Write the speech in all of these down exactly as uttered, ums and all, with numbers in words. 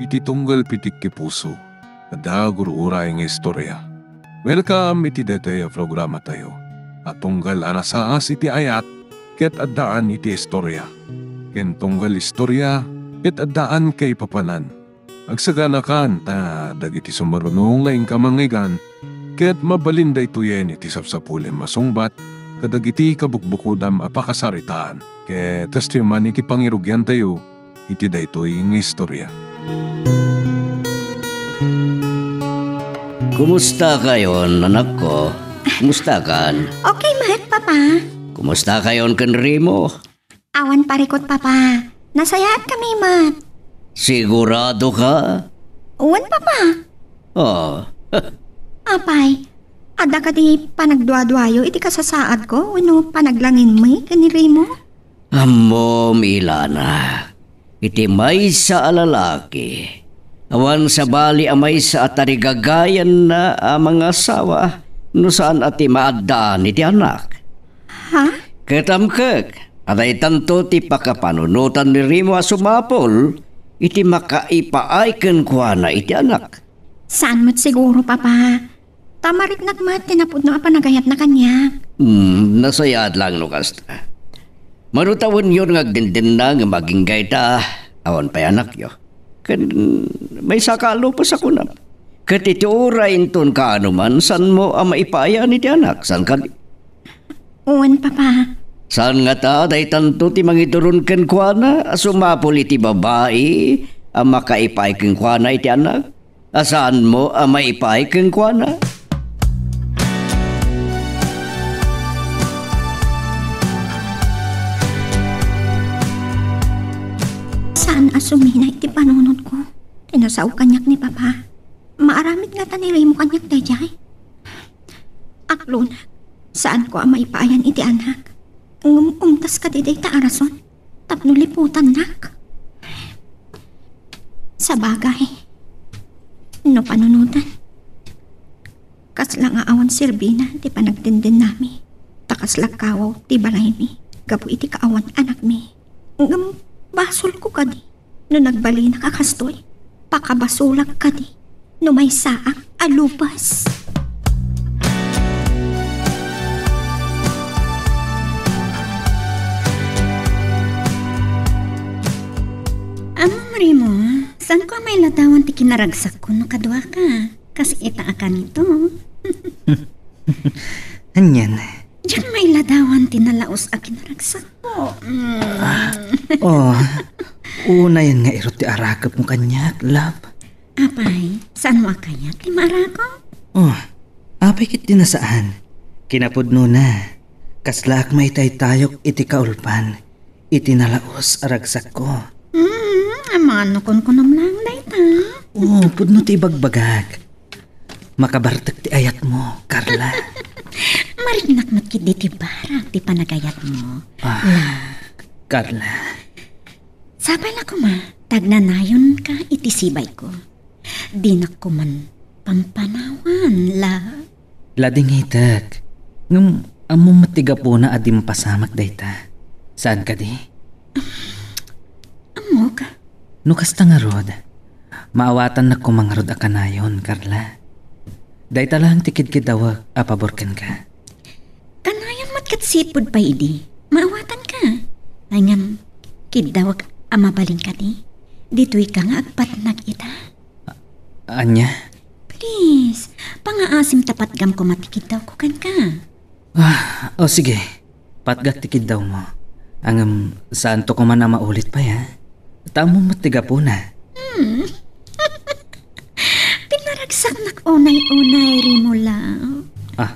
Ti tunggal pitik ti puso, adda gur-uray nga istorya. Welcome iti daytoy a programatayo a tunggal a nasaas iti ayat ket addaan iti istorya, ken tunggal istorya ket addaan kaipapanan. Agsaganakan ta dagiti sumaruno nga inka mangngeggan ket mabalin daytoyen iti sapsapulem a sungbat kadagiti kabukbukodam a pakasaritaan. Ket kastoy man iti pangirugiantayo iti daytoy nga istorya. Kumusta kayon, anakko? Kumusta kan? Okay met, Papa. Kumusta kayon ken Remo? Awan parikut, Papa. Nasayaat kami met. Sigurado ka? Wen, Papa. Ah. Apay, adda kadi panagduaduayo iti kasasaadko wenno panaglanginmi ken ni Remo? Ammom, Ilana, iti maysa a lalaki, awan sabali a maysa a tarigagayanna a mangasawa no saan a ti maaddaan iti anak. Ha? Ket amkek a daytanto ti pakapanunotan ni Remo a sumapul iti makaipaay kenkuana iti anak. Saan met siguro, Papa. Ta mariknak met ti napudno a panagayatna kaniak. Hmm, nasayaat laeng no kasta. Mano ta wenyon nga agdindinna ngem agingga ita, awan pay anakyo. Ken maysa ka a lupes a kunam. Ket iti uray inton kaano man, saanmo a maipaayan iti anak, saan kadi? Wen, Papa. Saan ngata a daytanto ti mangiduron kenkuana a sumapul iti babai a makaipaay kenkuana iti anak? A saanmo a maipaay kenkuana? Saan a suminay ti panunotko. Ti nasao kaniak ni Papa. Maaramid ngata ni Remo kaniak daydiay? Aklonak, saanko a maipaayan iti anak. Ngem umtas kadi dayta a rason tapno liputannak. Sabagay, no panunotan, kasla nga awan serbina ti panagdindennami, ta kasla kawaw ti balaymi gapu iti kaawan anakmi. Ngem basolko kadi no nagbalinak a kastoy? Pakabasolak kadi no maysaak a lupes? Ammom, Remo, saanko a mailadawan ti kinaragsakko no kaduaka, kas ita a kanito. Anian? Diak mailadawan ti nalaus a kinaragsakko. Mm. Ah, oh, unayen nga irut ti arakepmo kaniak, love. Apay, saanmo a kayat ti maarakep? Oh, apay ket di nasaan? Kinapudnona, kaslaak maitaytayok iti kaulpan iti nalaus a ragsakko. Mm, amangan no kunkunam laeng dayta. Oh, pudno ti ibagbagak. Makabartek ti ayatmo, Carla. Mariknak met ketdi ti barak ti panagayatmo. Ah, Carla. Sapay la koma, ta agnanayonka iti sibayko. Dinak koman pampanawan, la. La, dingitek. Ngem ammom met ti gapuna a dimpasamak dayta. Saan kadi? Ammok. No kasta ngarud, maawatannak koma ngarud a kanayon, Carla. Dayta laeng ti kidkiddawek a pabor kenka. Kanayon met ket sipud pay idi, maawatanka. Ngem, kiddawek a mabalin kadi, ditoyka nga agpatnag ita. A-, ania? Please, pangaasim ta patgam koma ti kiddawko kenka. Ah, o sige. Patgak ti kiddawmo. Ngem, saanto koman a maulit pay, ha? Ta ammom met ti gapuna. Hmm. Pinaragsaknak unay-unay, Remo, love. Ah,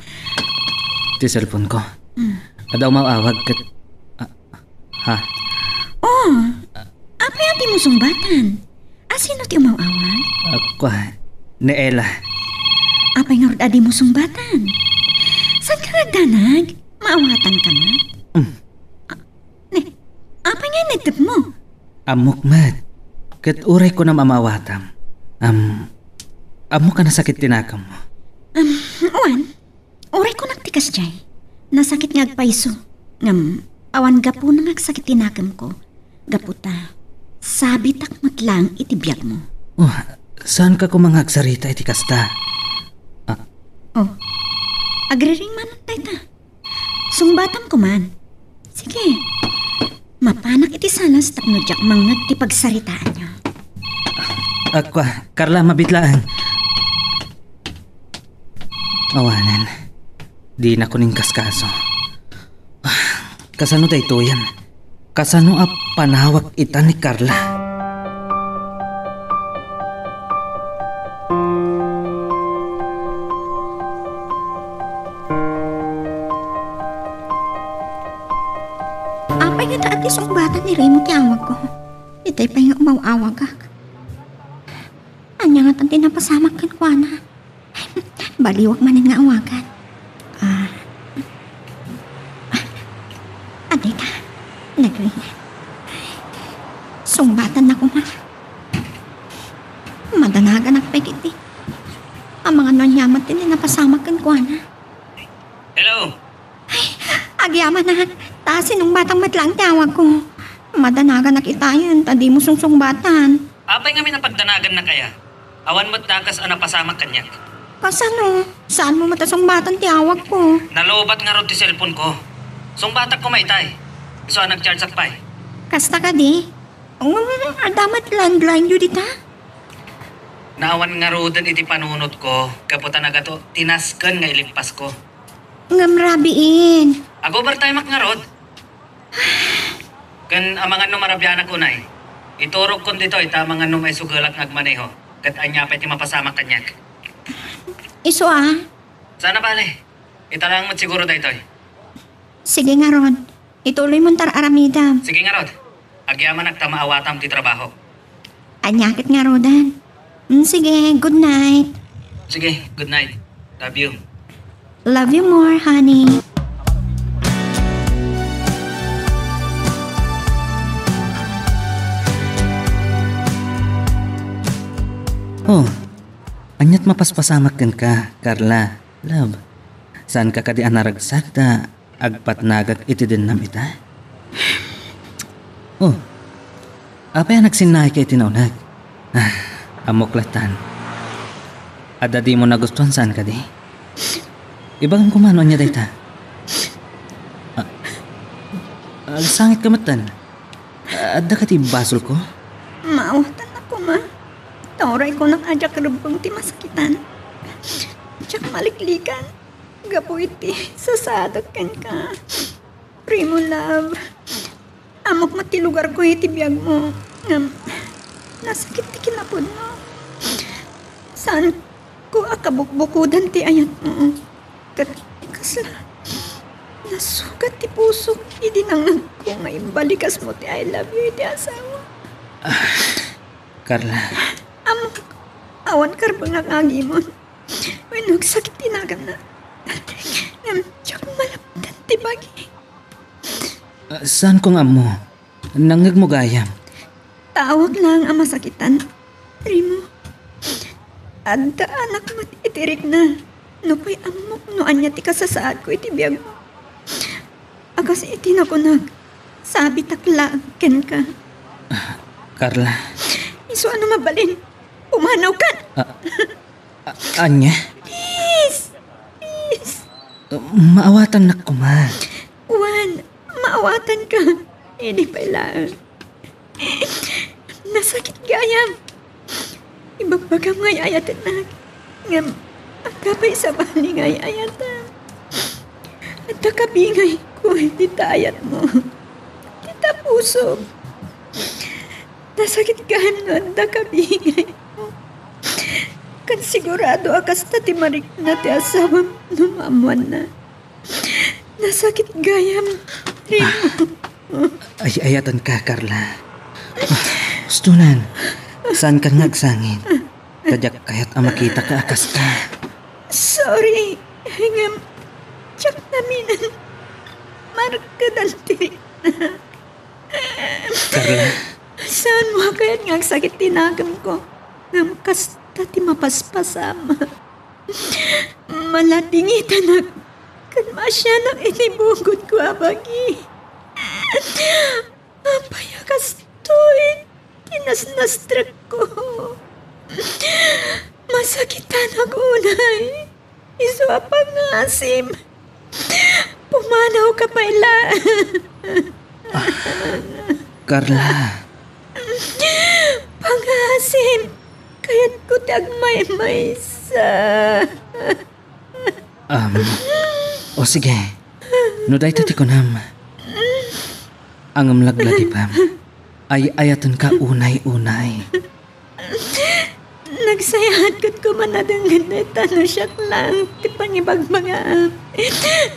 ti cellphone ko. Hmm. Adda umaw-awag ket, ah, ha? Oh, apay a dimo sungbatan? A, sino ti umaw-awag? Ah, kua, ni Ella. Apay ngarud a dimo sungbatan? Saanka nga agdanag? Maawatanka met? Mm. Ah, ne, apay nga inedtepmo? Ammok met. Ket uray kunam a maawatam. Am, ammok a nasakit ti nakemmo. Am, wen. Uray kunak ti kasdiay, nasakit nga agpayso, ngem awan gapuna nga agsakit ti nakemko, gapu ta sabitak met laeng iti biagmo. Oh, saanka koma nga agsarita iti kasta? Ah. Oh. Agriring manen dayta. Sungbatam koman. Sige. Mapanak iti salas tapno diak mangngeg ti pagsaritaanyo. Akua, Carla, mabit laeng. Awanen, dinakon inkaskaso. Ah, kasano daytoyen? Kasano a panawag ita ni Carla? Apay ngata a ti sungbatan ni Remo ti awagko? Itay pay nga umaw-awagak. Ania ngata ti napasamak kenkuana? Baliwak manen nga awagan. Ah. Ah, adda ita. Nagringan. Sungbatanna koma. Madanaganak pay ketdi. Amangan no ania met ti napasamak kenkuana. Hello? Ay, agyamanak. Ta sinungbatang met laeng ti awagko. Madanaganak itayen, ta dimo sungsungbatan. Apay ngamin a pagdanagannak aya? Awan met dakes a napasamak kaniak. Kasano? Saanmo met a sungbatan ti awagko? Nalobat ngarud ti cellphone-ko. Sungbatak koma itay. Isu a nagchargeak pay. Kasta kadi? Ngem adda met landline-yo dita? Naawan ngaruden iti panunotko gapu ta nagato ti nasken nga ilimpasko. Ngem rabiin. Ag-overtime-ak ngarud. Ken amangan no marabianak unay. Iturogkon ditoy ta amangan no maisugelak nga agmaneho. Ket ania pay ti mapasamak kaniak? Isu a? Saan a bale. Ita laeng met siguro daytoy. Sige ngarud. Ituloy mon ti ar-aramidem. Sige ngarud. Agyamanak ta maawatam ti trabaho. Ania ket ngaruden. Mm, sige, good night. Sige, good night. Love you. Love you more, honey. Oh, aniat mapaspasamak kenka, Carla, love. Saanka kadi a naragsak ta agpatnagak iti dennam ita? Oh, apay a nagsinnaayka iti nauneg? Ah, ammok lattan. Adda dimo nagustuan, saan kadi? Ibagam koma no ania dayta. Ah, agsangit ka metten. Adda kadi basolko? Maawatannak koma. Ta uray kunak a diak rebbeng ti masakitan. Diak maliklikan. Gapu iti sasaadek kenka. Primo love, ammok met ti lugarko iti biagmo. Ngem, nasakit ti kinapudno. Saanko a kabukbukodan ti ayatmo. Ket kasla, nasugat ti pusok idi nangngegko nga imbalikasmo ti I love you iti asawa. Ah, Carla. Ammok, awan karbengak nga agimon. Wenno agsakit ti naganna. Ngem diak malapdan ti bagi. Ah, saanko nga ammo. Nangngegmo gayam. Taawak laeng a masakitan. Remo, adda anak met iti rikna. Nupay ammok no ania ti kasasaadko iti biagmo. A kas iti nakunak, sabitak laeng kenka. Ah, Carla. Isu a no mabalin, pumanawkan! Ah, A-, ania? Please! Please! Maawatannak koma. Wen, maawatanka. Idi pay laeng. Nasakit gayam. Ibagbagam nga ay-ayatennak. Ngem, agka pay sabali nga ay-ayatam. Adda kabingayko iti ayatmo. Iti pusom. Nasakit gayam no adda kabingaymo. Ken sigurado a kasta ti marikna ti asawam no maammoanna. Nasakit gayam, Remo. Ay-ayatanka, Carla. Ustonan, saankan nga agsangit. Ta diak kayat a makitaka a kasta. Sorry, ngem diak naminen markedan ti rikna. Carla. Saanmo a kayat nga agsakit ti nakemko, ngem kasta ti mapaspasam. Maladingitanak ken maasianak iti bukodko a bagi. Apay a kastoy ti nasnastrekko? Masakitanak unay. Isu a pangasim. Pumanaw ka pay la. Carla. Pangasim. Kayatko ti agmaymaysa. Um, o sige. No dayta ti kunam. Ngem lagladipem. Ay-ayatenka unay-unay. Nagsayaat ket kuman a denggen dayta no siak laeng ti pangibagbagaam.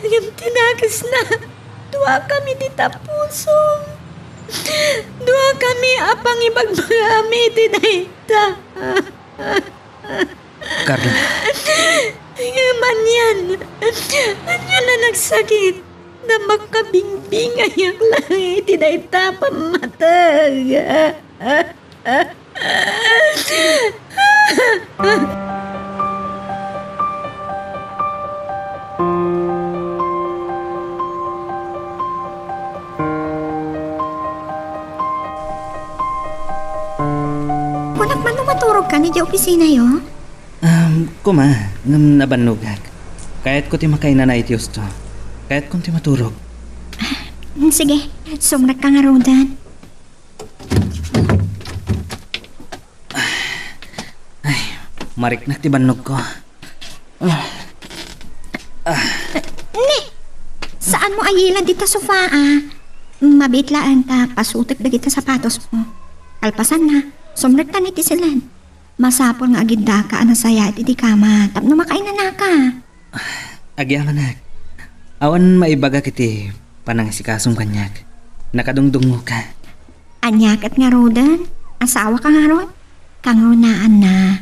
Ngem ti nakesna, duakami ti tapusom. Duakami a pangibagbagaam iti dayta. Carla. Ngem anian, anian a nagsakit, na makabingbingayak laeng iti dayta a pammateg. Kunak man no maturogkan idiay opisinayo? Um, kuma, ngem nabannogak. Kayatko ti makainana iti husto. Kayatko ti maturog. Sige, sumrekka ngaruden. Ay, mariknak ti bannogko. Ne, saanmo a yilad dita sofa, a? Mabiit laeng ta pasutek dagiti sapatosmo. Kalpasanna, sumrektan iti siled. Masapul nga agiddaka a nasayaat iti kama tapno makainanaka. Agyamanak. Awan maibagak iti panangasikasom kaniak. Nakadungdungngoka. Ania ket ngaruden? Asawaka ngarud? Kangrunaan na,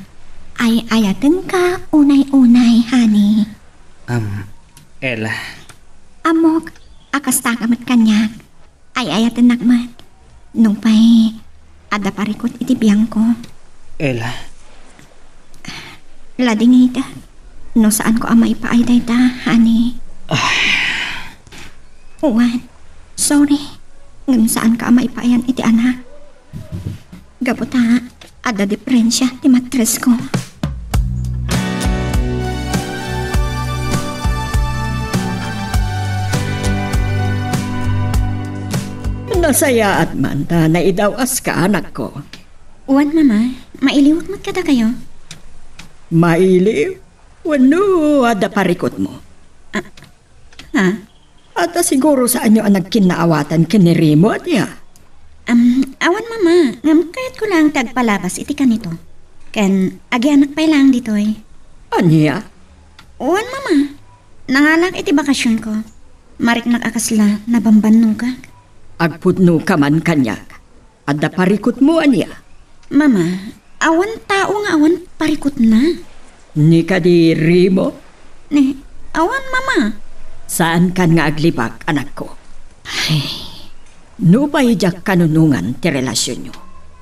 ay-ayatenka unay-unay, honey. Um, Ella. Ammok a kastaka met kaniak. Ay-ayatennak met. Nupay adda parikut iti biangko. Ella. Ladingit. No saanko a maipaay dayta, honey. Wen, sorry. Ngem saanka a maipaayan iti anak. Gapu ta, adda diferensia ti matrisko. Nasayaat man ta naidaw-aska, anakko. Wen, Mama, mailiwek met kadakayo. Mailiw? Wenno adda parikutmo? Ah, ha? Adda siguro saanyo a nagkinnaawatan ken ni Remo, ania? Am, awan, Mama, ngem kayatko laeng ti agpalabas iti kanito. Ken agianak pay laeng ditoy. Ania? Wen, Mama. Nangalak iti bakasionko. Mariknak a kasla nabambannogak. Agpudnoka man kaniak. Adda parikutmo, ania? Mama, awan tao nga awan parikutna. Ni kadi Remo? Ni, awan, Mama. Saankan nga aglibak, anakko. Ay. Nupay diak kanunongan ti relasionyo,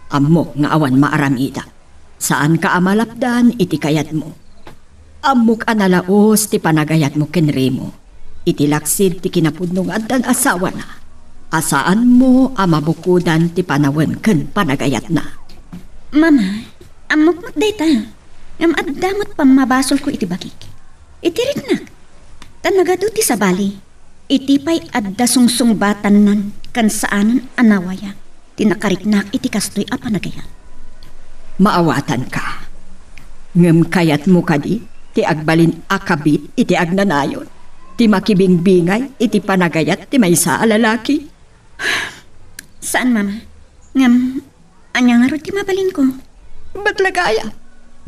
ammok nga awan maaramidak. Saanka a malapdan iti kayatmo. Ammok a nalaos ti panagayatmo ken Remo iti laksid ti kinapudno nga addan asawana, a saanmo a mabukodan ti panawen ken panagayatna. Mama, ammok met dayta. Ngem adda met pammabasolko iti bagik. Iti riknak. Ta nagadu ti sabali. Iti pay adda sungsungbatannan ken saanen a nawayak ti nakariknak iti kastoy a panagayat. Maawatanka. Ngem kayatmo kadi ti agbalin a kabit iti agnanayon, ti makibingbingay iti panagayat ti maysa a lalaki? Saan, Mama. Ngem, ania ngarud ti mabalinko? Batlagaya.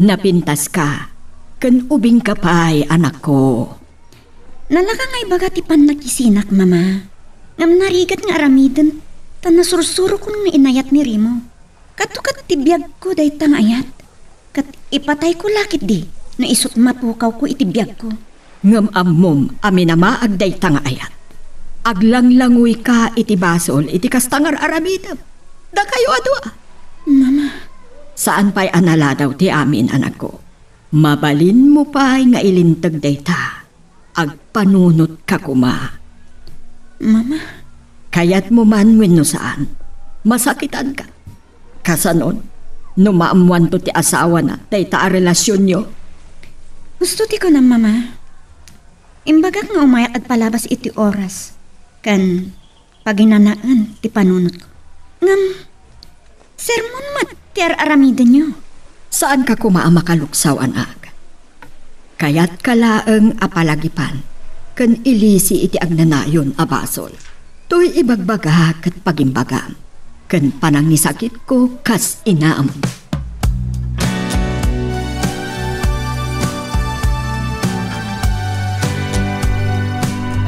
Napintaska, ken ubingka pay, anakko. Nalaka nga ibaga ti pannakisinak, Mama. Ngem narigat nga aramiden, ta nasursurokon nga inayat ni Remo. Kato ket ti biagko dayta nga ayat. Ket ipatayko la ketdi no isut' mapukawko iti biagko. Ngem ammom a minamaag dayta nga ayat. Aglanglangoyka iti basol iti kasta nga ar-aramidem. Dakayo a dua. Mama. Saan pay a naladaw ti amin, anakko. Mabalinmo pay nga ilinteg dayta. Agpanunotka koma. Mama. Kayatmo man wenno saan, masakitanka. Kasanon, no maammoanto ti asawana dayta a relasionyo. Husto ti kunam, Mama. Imbagak nga umayak agpalabas iti oras ken paginanaen ti panunotko. Ngem, sermon met ti ar-aramidenyo. Saanka koma a makaluksaw, anak. Kayatka laeng a palagipan ken ilisi iti agnanayon a basol. Toy ibagbaga ket pagimbagam ken panangisakitko kas inam.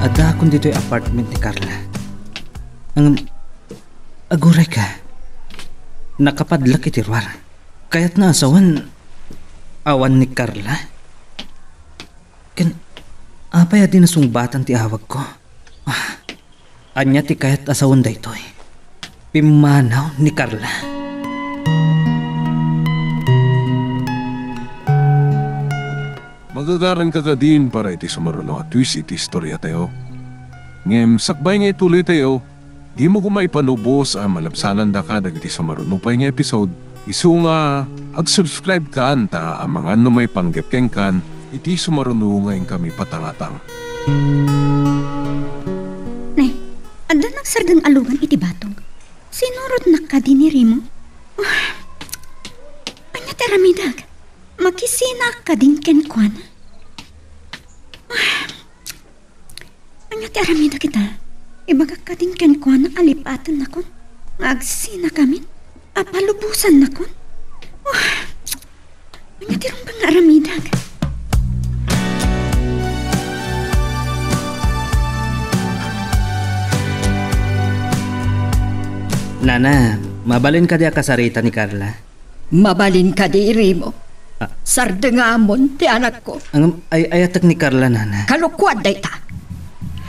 Addaakon ditoy apartment ni Carla. Ngem, agurayka. Nakapadlak iti ruar. Kayatna a sawen, awan ni Carla? Ken, apay a di nasungbatan ti awagko? Ah, ania ti kayat a sawen daytoy? Pimmanaw ni Carla. Magagaranka kadin para iti sumaruno a twist iti istoriatayo. Ngem sakbay nga ituloytayo, dimo koma ipalubos a malabsanandaka dagiti sumaruno pay nga episode, isu nga agsubscribe kan ta amangan no maipanggep kenkan iti sumaruno nga inkami patangatang. Nay, adda nagsardeng a lugan iti batog. Sinurotnak kadi ni Remo? Ania ti aramidek? Makisinaak kadin kenkuana? Ania ti aramidek ita? Ibagak kadin kenkuana a lipatennakon nga agsinakamin a palubosannakon? Ania ti rumbeng nga aramidek? Nana, mabalin kadi a kasarita ni Carla? Mabalin kadi, Remo? Ah. Sardengamon ti anakko. Ngem ay-ayatek ni Carla, Nana. Kalokoan dayta.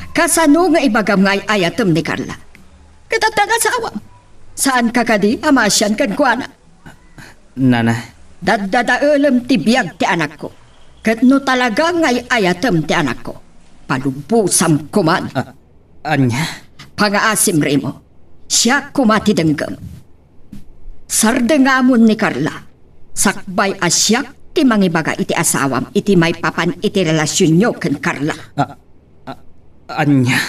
Kasano nga ibagam nga ay-ayatem ni Carla? Ket adda nga asawam. Saanka kadi a maasian kenkuana? Nana. Daddadaelem ti biag ti anakko. Ket no talaga nga ay-ayatem ti anakko, palubosam koman. Ah, ania? Pangaasim, Remo. Siak koma ti denggem. Sardengamon ni Carla. Sakbay a siak ti mangibaga iti asawam iti maipapan iti relasionyo ken Carla. Ah, ah, ania?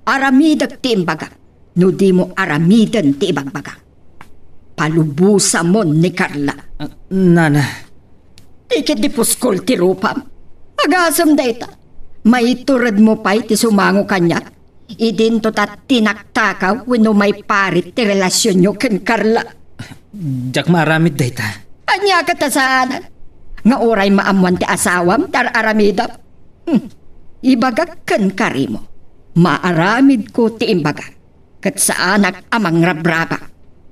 Aramidek ti imbagak no dimo aramiden ti ibagbagak. Palubosamon ni Carla. Ah, Nana. Ti ket di puskol ti rupam. Agasem dayta. Maituredmo pay ti sumango kaniak. Idinto ta tinaktakaw wenno maiparit ti relasionyo ken Carla. Diak maaramid dayta. Ania ket a saanen? Nga uray maammoan ti asawam ti ar-aramidam? Hmm. Ibagak kenka, Remo. Maaramidko ti imbagak. Ket saanak a mangrabrabak.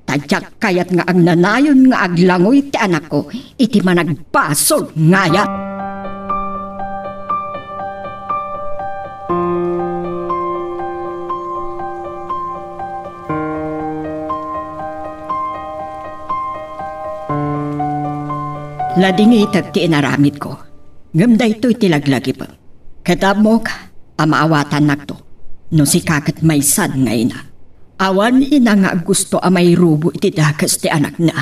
Ta diak kayat nga agnanayon nga aglangoy ti anakko iti managbasol nga ayat. Ladingitek ti inaramidko, ngem daytoy ti laglagipem. Ket ammok a maawatannakto no sika ket maysan nga ina. Awan ina nga aggusto a mairubo iti dakes ti anakna.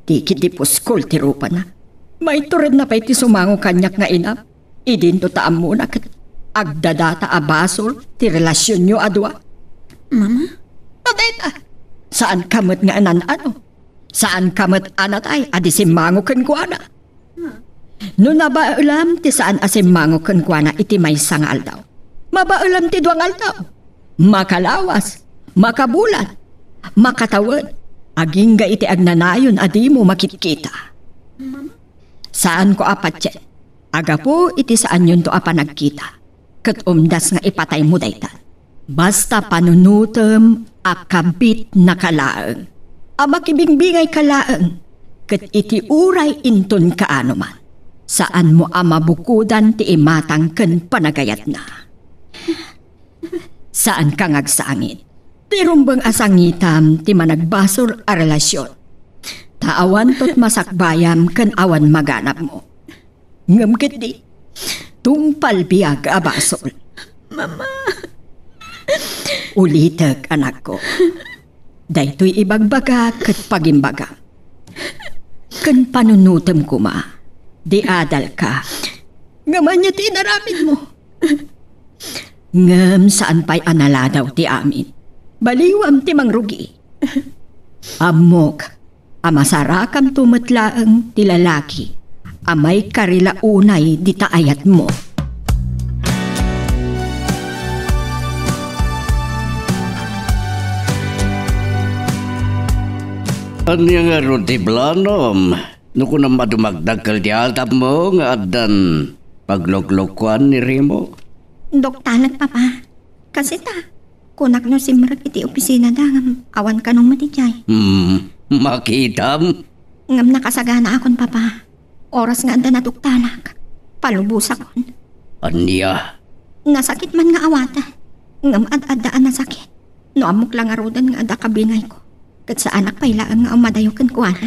Ti ket di puskol ti rupana. Maituredna pay ti sumango kaniak nga ina. Idinto ta ammona ket agdadata a basol ti relasionyo a dua. Mama? Patay ta! Saanka met nga anan-ano? Saanka met a natay a di simmango kenkuana? No nabaelam ti saan a simmango kenkuana iti maysa nga aldaw, mabaelam ti dua nga aldaw. Makalawas, makabulan, makatawen, agingga iti agnanayon a dimo makitkita. Saanko a patien a gapu iti saanyonto a panagkita, ket umdas nga ipataymo dayta. Basta panunotem a kabitnaka laeng, a makibingbingayka laeng, ket iti uray inton kaano man, saanmo a mabukodan ti imatang ken panagayatna. Saanka nga agsangit. Ti rumbeng a sangitam ti managbasol a relasion. Ta awanto ti masakbayam ken awan maganabmo. Ngem ketdi, tungpal biag a basol. Mama. Ulitek, anakko. Daytoy ibagbagak ket pagimbagam. Ken panunotem koma, di adalka. Ngem ania ti inaramidmo? Ngem saan pay a naladaw ti amin. Baliwam ti mangrugi. Ammok a masarakamto met laeng ti lalaki a maikarila unay dita ayatmo. Ania ngarud ti planom? No kunam a dumagdag kel di adalmo nga addan pagluklukuan ni Remo? Doktalag, Papa. Kasit a, kunak no simrek iti opisinada ngem awan kano met idiay. Hmm, makitam? Ngem nakasaganaakon, Papa. Oras nga adda naduktalak, palubosakon. Ania? Nasakit man nga awaten, ngem ad-adda a nasakit. No ammok la ngaruden nga adda kabingayko, ket saanak pay laeng nga umadayo kenkuana.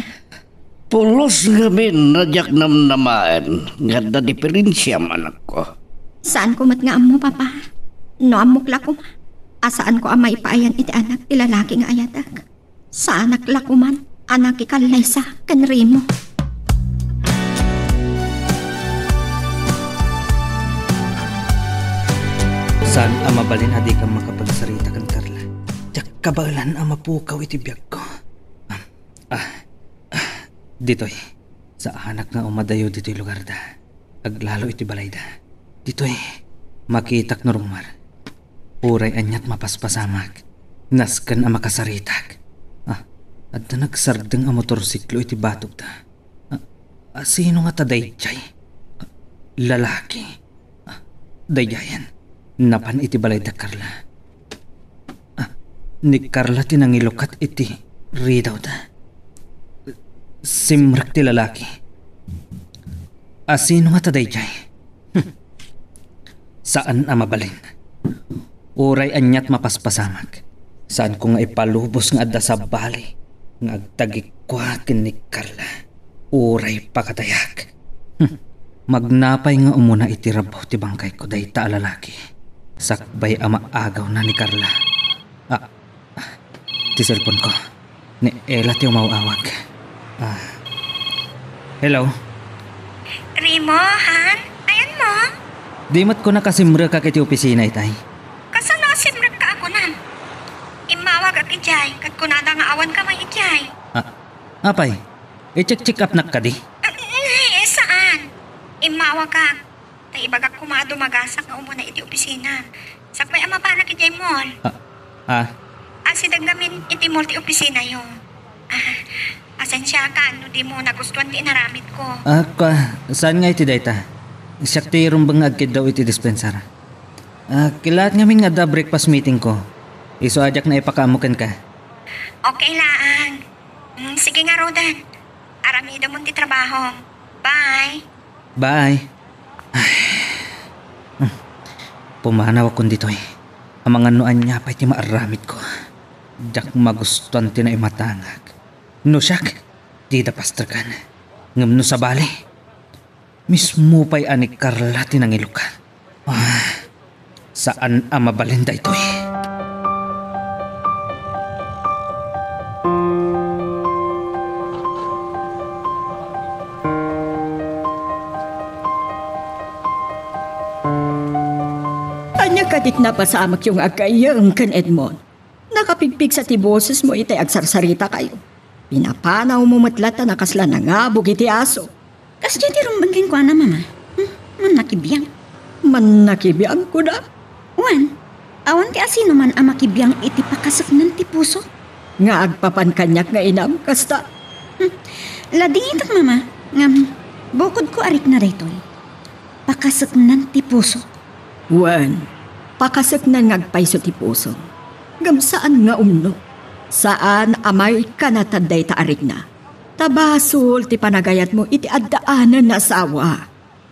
Pulos ngamin a diak namnamaen nga adda diferensiam, anakko. Saanko met nga ammo, Papa. No ammok la koma a saanko a maipaayan iti anak ti lalaki nga ayatek, saanak la koman a nakikallaysa ken Remo. Saan a mabalin a dikam makapagsarita ken Carla. Diak kabaelan a mapukaw iti biagko. Ah, ah, ah, ditoy. Saanak nga umadayo ditoy lugarda. Aglalo iti balayda. Ditoy, makitak no rungmar. Uray aniat mapaspasamak, nasken a makasaritak. Ah, adda nagsardeng a motorsiklo iti batogda. Ah, ah, sino ngata daydiay? Ah, lalaki. Ah, daydiayen. Napan iti balayda Carla. Ah, ni Carla ti nangilukat iti ridawda. Simrek ti lalaki. Ah, sino ngata daydiay? Hmm. Saan a mabalin. Uray aniat mapaspasamak. Saanko nga ipalubos nga adda sabali nga agtagikua ken ni Carla. Uray pakatayak. Hmm. Magnapay nga umuna iti rabaw ti bangkayko dayta a lalaki. Sakbay a maagawna ni Carla. Ah, ti cellphone ko. Ni Ella ti umaw-awag. Ah. Hello? Remo, han? Ayanmo? Di met kunak a simrekak iti opisina itay. Kasano a simrekka a kunam? Immawagak idiay, ket kunada nga awanka met idiay. Ah, apay? I-check-check upnak kadi? Ah, mm, eh, saan? Immawagak. Ta ibagak koma a dumagasak nga umuna iti opisina. Sakbay a mapanak idiay mall. Ah, ah. Asideg ngamin iti mall ti opisinayo. Ah, pasensiakan no dimo nagustuan ti inaramidko. Ah, kua, saan nga iti dayta? Siak ti rumbeng nga agkiddaw iti dispensar. Ah, kilaat ngamin nga adda breakfast meetingko. Isu a diak naipakaammo kenka. Okay laang. Mm, sige ngaruden. Aramidemon ti trabahom. Bye. Bye. Ay. Hmm. Pumanawakon ditoy. Amangan no ania pay ti maaramidko. Diak magustuan ti naimatangak. No siak, dida pastreken. Ngem no sabali, mismo pay a ni Carla ti nangilukat. Ah, saan a mabalin daytoy. Ania kadit napasamekyo nga aggayyem ken Edmond? Nakapigpigsa ti bosesmo itay agsarsaritakayo. Pinapanawmo met latta a kasla nangabug iti aso. Kasdiay ti rumbeng kenkuana, Mama. Hmm, mannakibiang. Mannakibiang, kuna? Wen, awan ti asinoman a makibiang iti pakaseknan ti puso. Nga agpapan kaniak nga inam, kasta? Hmm, ladingitek, Mama. Ngem, bukodko a rikna daytoy. Pakaseknan ti puso. Wen, pakaseknan nga agpayso ti puso. Ngem saan nga umno. Saan a maikkanatad dayta a rikna. Ta basol ti panagayatmo iti addaanan nga asawa.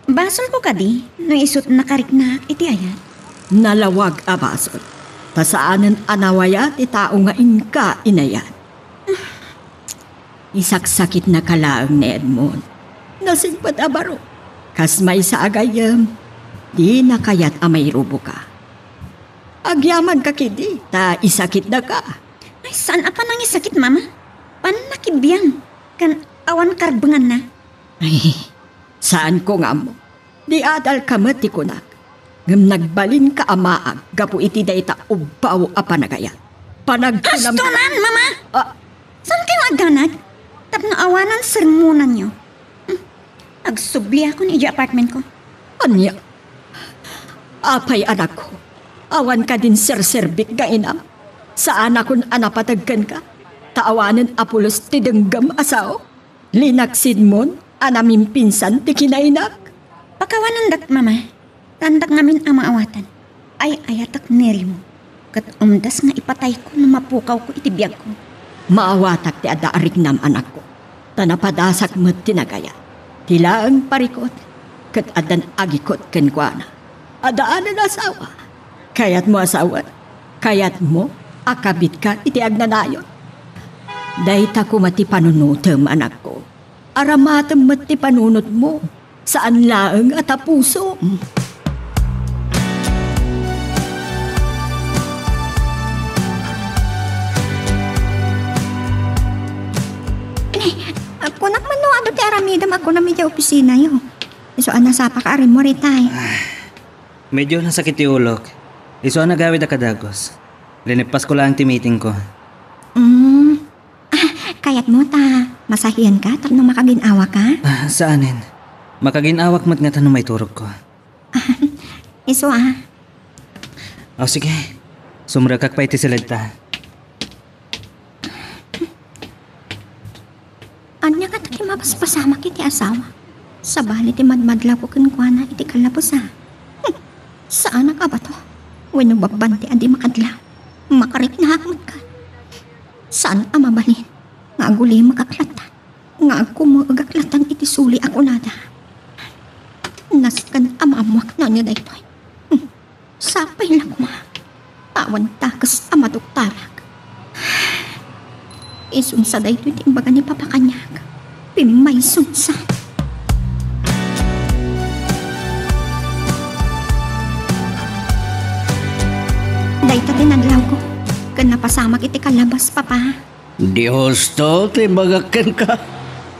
Basolko kadi no isut' nakariknaak iti ayat? Nalawag a basol. Ta saanen a nawaya ti tao nga inka inayat. Isaksakitnaka laeng ni Edmond. Nasingpet a baro. Kas maysa a gayyem, dina kayat a mairuboka. Agyamanka ketdi ta isakitnaka. Ay, Saan a panangisakit, Mama? Pannakibiang, ken awan karbenganna. Ay, saanko nga ammo. Di adalka met ti kunak. Ngem nagbalinka a maag gapu iti dayta ubbaw a panagayat. Panagkunam- Hastonan, Mama! Ah. Saan kayo agganag? Tapno awanan sermonanyo. Hmm. Agsubliakon idiay apartmentko. Ania? Apay, anakko? Awan kadin serserbik nga inam? Saanakon a napateg kenka? Ta awanen a pulos ti denggem a sao? Linaksidmon a namimpinsan ti kinainak? Pakawanandak, Mama. Tandak ngamin a maawatan. Ay-ayatek ni Remo. Ket umdas nga ipatayko no mapukawko iti biagko. Maawatak ti adda a riknam, anakko. Ta napadasak met ti nagayat. Ti laeng parikut, ket addan agikut kenkuana. Addaanen asawa. Kayatmo a sawen? Kayatmo a kabitka iti agnanayon? Dayta koma ti panunotem, anakko. Aramatem met ti panunotmo, saan laeng a ta pusom. Ni, kunak man no adu ti aramidem a kunam idiay opisinayo. Isu a nasapaka a rimmuritay. Medyo nasakit ti ulok. Isu a nagawid a kadagus. Linippasko laeng ti meetingko. Mm. Ah, kayatmo ta masahienka tapno makagin-awaka? Ah, saanen. Makagin-awak met ngata no maiturogko. Isu a. O, sige. Sumrekak pay iti siledta. Ania ngata ti mapaspasamak iti asawa? Sabali ti madmadlawko kenkuana iti kallabosan. Hmm, saanak a bato. Wenno babban ti adi makadlaw. Makariknaak met ka. Saan a mabalin nga agulimek ak latta, nga agkumeeg ak latta iti suli a kunada. Nasken a maammoak no ania daytoy. Hmm. Sapay la koma. Awan dakes a maduktarak. Isunsa daytoy ti imbaga ni Papa kaniak. Pimmaysunsa. Dayta ti nadlawko. Ken napasamak iti kallabas, Papa. Di husto ti bagak kenka.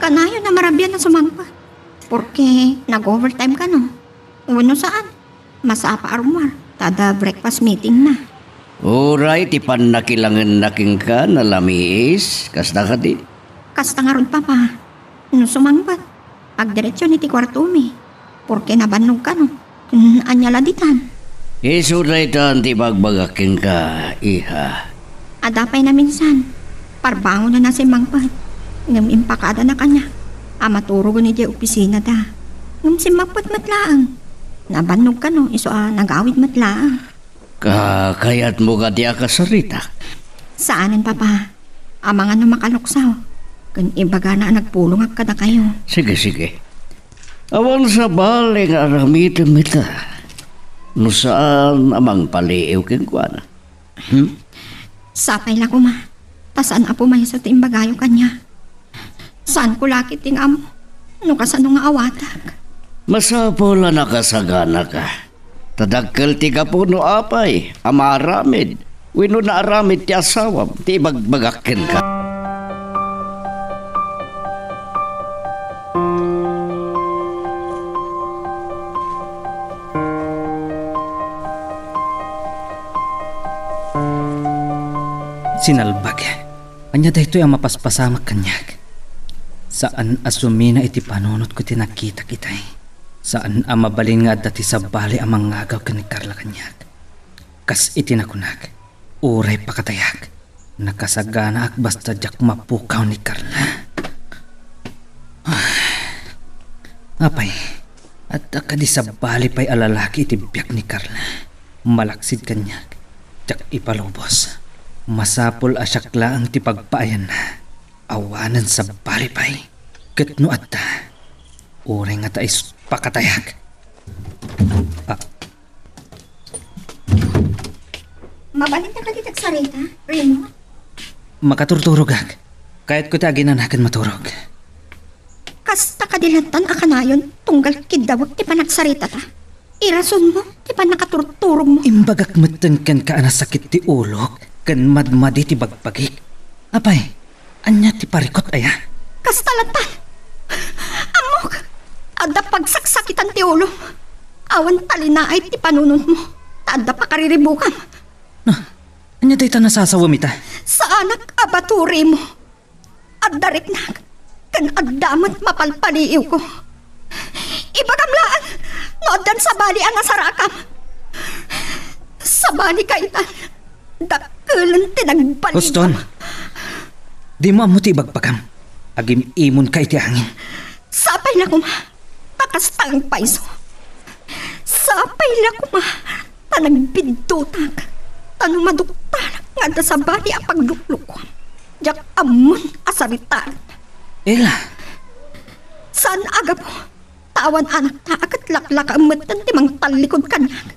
Kanayon a marabian a sumangpet. Porke nag-overtime ka, no? Wenno saan? Masapa a rummuar, ta adda breakfast meeting na. Uray ti pannakilangenna kenka, nalamiis, kasta kadi? Kasta ngarud, Papa. No sumangpet, agdiretso iti kuartomi. Porke nabannog kano. Hmm, ania la ditan? Isu daytan ti ibagbagak kenka, iha. Adda pay naminsan, parbangonanna simmangpet. Ngem impakadana kaniak a maturogen idiay opisinada. Ngem simmangpet met laeng. Nabannog kano isu a nagawid met laeng. Ka-, kayatmo kadi a kasaritak? Saanen, Papa. Amangan no makaluksaw, ken ibagana a nagpulongak kadakayo. Sige, sige. Awan sabali nga aramidem ita no saan a mangpaliiw kenkuana. Hmm? Sapay la koma, ta saan a pumayso ti imbagayo kaniak. Saanko la ketdi nga ammo no kasano nga awatak. Masapul a nakasaganaka. Ta dakkel ti gapu no apay a maaramid wenno naaramid ti asawam ti ibagbagak kenka. Sinalbag. Ania daytoy a mapaspasamak kaniak? Saan a sumina iti panunotko ti nakitak itay. Saan a mabalin nga adda ti sabali a mangngagaw ken ni Carla kaniak. Kas iti nakunak, uray pakatayak, nakasaganaak basta diak mapukaw ni Carla. Apay, adda kadi sabali pay a lalaki iti biag ni Carla? Malaksid kaniak, diak ipalubos. Masapul a siak laeng ti pagpaayanna. Awanen sabali pay. Ket no adda, uray ngata isu pakatayak. Ah. Mabalinka kadi ti agsarita, Remo? Makaturturogak. Kayatko ti aginanaken maturog. Kasta kadi lattan a kanayon tunggal kiddawek ti panagsaritata. Irasonmo ti pannakaturturogmo. Imbagak metten kenka a nasakit ti ulok, ken madmadi ti bagbagik. Apay, ania ti parikut aya? Kasta latta. Ammok, adda pagsaksakitan ti ulom. Awan talinaed ti panunotmo, ta adda pakariribukam. Na, ania dayta nasasawem ita? Saanak a baturimo. Adda riknak, ken adda met mapalpaliiwko. Ibagam laeng no addan sabali a nasarakam. Sabali kaitan, dakkelen ti nagbalinko. Huston, dimo ammo ti ibagbagam. Agim-imonka iti angin. Sapay la koma, ta kasta nga payso. Sapay la koma, ta nagbiddutak. Ta no maduktanak nga adda sabali a pagluklukuam, diak ammon a saritaen. Ella! Saan a gapu, ta awan anakta a ket laklakaem metten ti mangtallikud kaniak.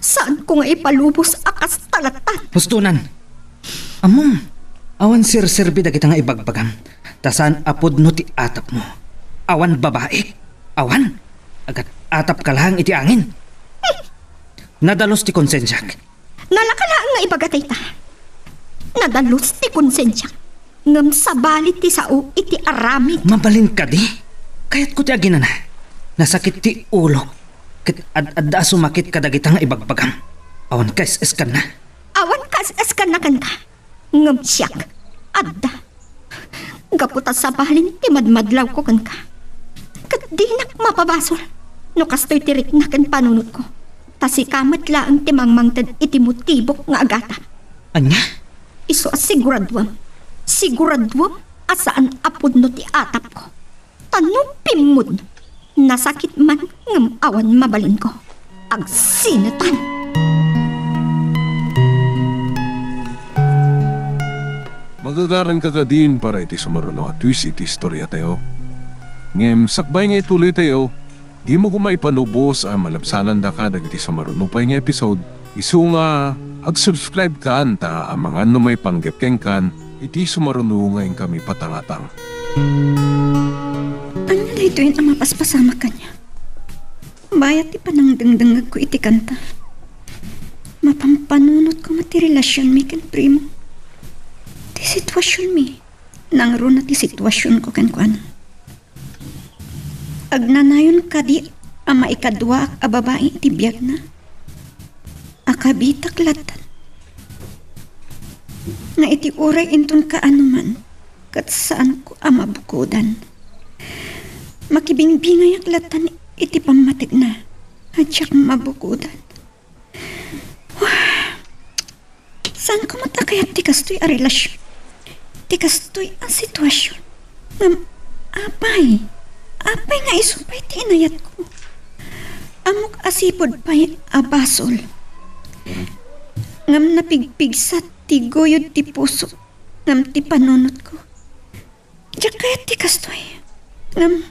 Saanko nga ipalubos a kasta lattan. Hustonan! Ammom, awan serserbi dagita nga ibagbagam, ta saan a pudno ti atapmo. Awan babaik. Awan. Agat-atapka laeng iti angin. Nadalus ti konsensiak. Nalaka laeng nga ibaga dayta. Nadalus ti konsensiak. Ngem sabali ti sao iti aramid. Mabalin kadi? Kayatko ti aginana. Nasakit ti ulok. Ket ad-adda a sumakit kadagita nga ibagbagam. Awan kaes-eskanna. Awan kaes-eskanna kenka. Ngem siak, adda. Gapu ta sabalin ti madmadlawko kenka. Ket dinak mapabasol no kastoy ti rikna ken panunotko. Ta sika met laeng ti mangmangted iti motibok nga agatap. Ania? Isu a siguraduam. Siguraduam a saan a pudno ti atapko. Ta no pimmudno, nasakit man ngem awan mabalinko. Agsinetan! Magagaranka kadin para iti sumaruno a twist iti istoriatayo. Ngem sakbay nga ituloytayo, dimo koma ipalubos a malabsanandaka dagiti sumaruno pay nga episode. Isu nga ag-subscribe kan ta amangan no maipanggep kenkan iti sumaruno nga inkami patangatang. Ania daytoyen a mapaspasamak kaniak? Bayat ti panangdengdengngegko iti kanta, mapampanunotko met ti relasionmi ken Primo. Ti situasionmi, nangruna ti situasionko kenkuana. Agnanayon kadi a maikaduaak a babai iti biagna? Akabitak lattan nga iti uray inton kaanoman ket saanko a mabukodan. Makibingbingayak lattan iti pammategna a diak mabukodan. Saanko met a kayat ti kastoy a relasyon, ti kastoy a sitwasyon. Ngem apay, apay nga isu pay ti inayatko? Ammok a sipud pay a basol. Ngem napigpigsa ti guyod ti puso ngem ti panunotko. Diak kayat ti kastoy. Ngem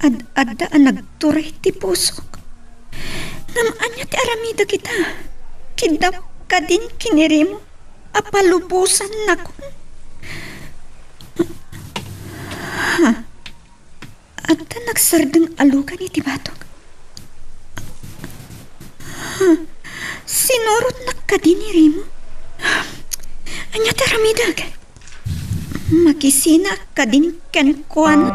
ad-adda a nagturay ti pusok. Ngem ania ti aramidek ita? Kiddaw kadin kinirimo a palubosannakon. Ha? Adda nagsardeng a lugan iti batok. Ha? Sinurotnak kadin ni Remo? Ania ti aramidek? Makisina kadin kenkuan.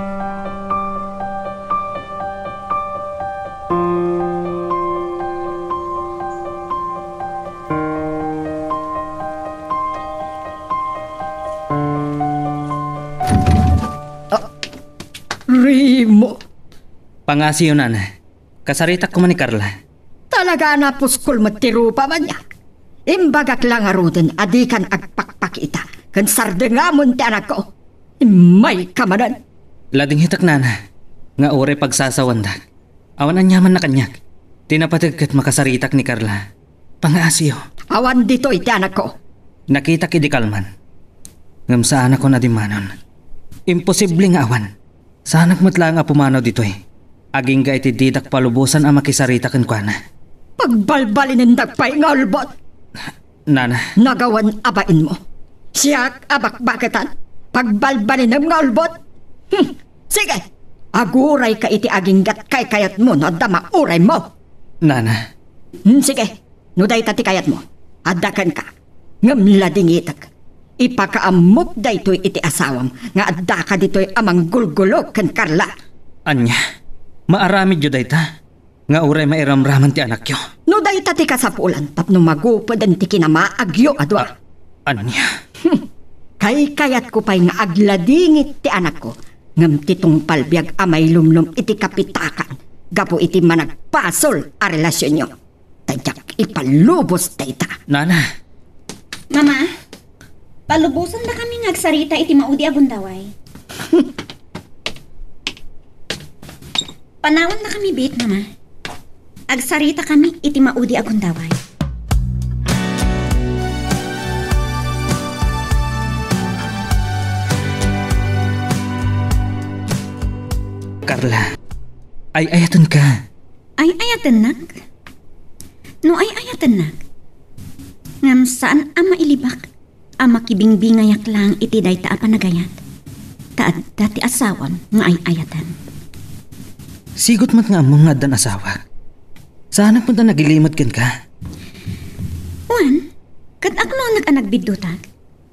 Ah, Remo. Pangasiyo, nana. Kasaritak koma ni Carla. Talaga a napuskol met ti rupa, maniak. Imbagak la ngaruden a dikan agpakpakita ken sardengamon ti anakko. Immayka manen. Ladinghitak, nana, nga uray pagsasawandak, awan aniamanna kaniak. Ti napateg ket makasaritak ni Carla. Pangaasiyo. Awan ditoy ti anakko. Nakitak idi kalman. Ngem saanakon a dimmanon. Imposible nga awan. Saanak met laeng a pumanaw ditoy, agingga iti didak palubosan a makisarita kenkuana. Pagbalbalinendak pay nga ulbod! Nana. Nagawan a bainmo. Siak a bakbaketan? Pagbalbalinem nga ulbod? Hmm. Sige, agurayka iti aginggat kaykayatmo no adda mauraymo. Nana. Hmm, sige, no dayta ti kayatmo, adda kenka. Ngem ladingitek, ipakaammok daytoy iti asawam nga addaka ditoy a manggulgulo ken Carla. Ania, maaramidyo dayta? Nga uray mairamraman ti anakyo. No dayta ti kasapulan tapno magupeden ti kinamaagyo a dua. A-, ania? Hmm. Kaykayatko pay nga agladingit ti anakko, ngem ti tungpal biag a mailumlom iti kapitakan gapu iti managpasol a relasionyo. Ta diak ipalubos dayta. Nana. Mama, palubosandakami nga agsarita iti maudi a gundaway. Panawandakami biit, Mama. Agsaritakami iti maudi a gundaway. Carla, ay-ayatenka. Ay-ayatennak? No ay-ayatennak, ngem saan a mailibak a makibingbingayak laeng iti dayta a panagayat, ta adda ti asawam nga ay-ayaten. Sigut met nga ammom nga addan asawak. Saanak met a nagilimed kenka. Wen, ket aklonek a nagbiddutak.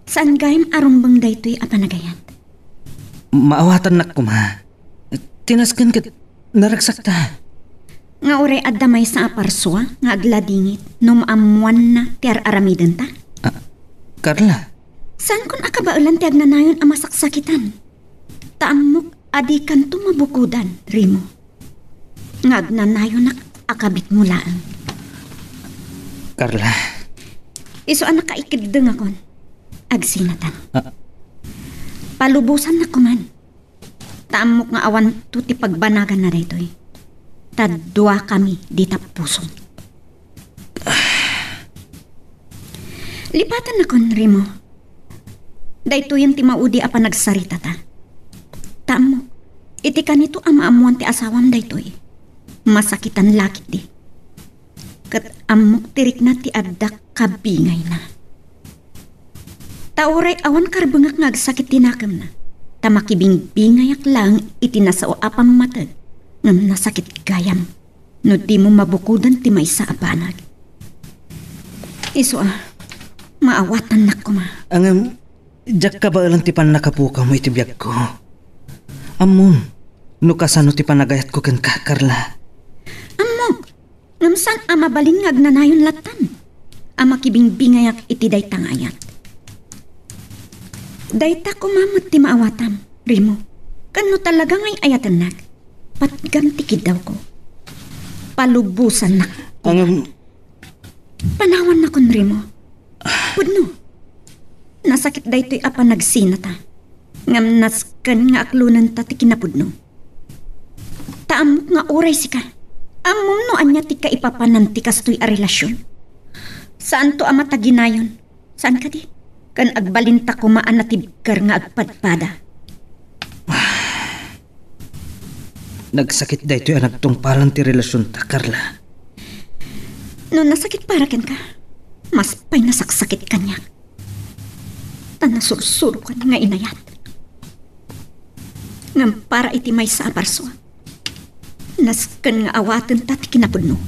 Saan gayam a rumbeng daytoy a panagayat. Maawatannak koma. Ti nasken ket naragsakta. Nga uray adda maysa a parsua nga agladingit no maammoanna ti ar-aramidenta? Ah, Carla. Saankon a kabaelan ti agnanayon a masaksakitan. Ta ammok a dikanto mabukodan, Remo. Nga agnanayonak a kabitmo laeng. Carla. Isu a nakaikeddengakon. Agsinatan. Ah. Palubosannak koman. Ta ammok nga awanto ti pagbanaganna daytoy. Ta duakami dita pusom. Lipatannakon, Remo. Daytoyen ti maudi a panagsaritata. Ta ammok, iti kanito a maammoan ti asawam daytoy, masakitan la ketdi. Ket ammok ti rikna ti adda kabingayna. Ta uray awan karbengak nga agsakit ti nakemna, ta makibingbingayak laeng iti nasao a pammateg, ngem nasakit gayam no dimo mabukodan ti maysa a banag. Isu a, maawatannak koma. Ngem, diak kabaelan ti pannakapukawmo iti biagko. Ammom, no kasano ti panagayatko kenka, Carla. Ammok, ngem saan a mabalin nga agnanayon lattan a makibingbingayak iti dayta nga ayat. Dayta koma met ti maawatam, Remo. Ken no talaga nga ay-ayatennak, patgam ti kiddawko. Palubosannak. Ngem, panawannakon, Remo. Pudno. Nasakit daytoy a panagsinata. Ngem nasken nga aklonenta ti kinapudno. Ta ammok nga uray sika, ammom no ania ti kaipapanan ti kastoy a relasion. Saanto a mataginayon, saan kadi? Ken agbalinta koma a natibker nga agpadpada. Nagsakit daytoy a nagtungpalan ti relasionta, Carla. No nasakit para kenka, mas pay nasaksakit kaniak. Ta nasursurokan nga inayat. Ngem para iti maysa a parsua, nasken nga awatenta ti kinapudno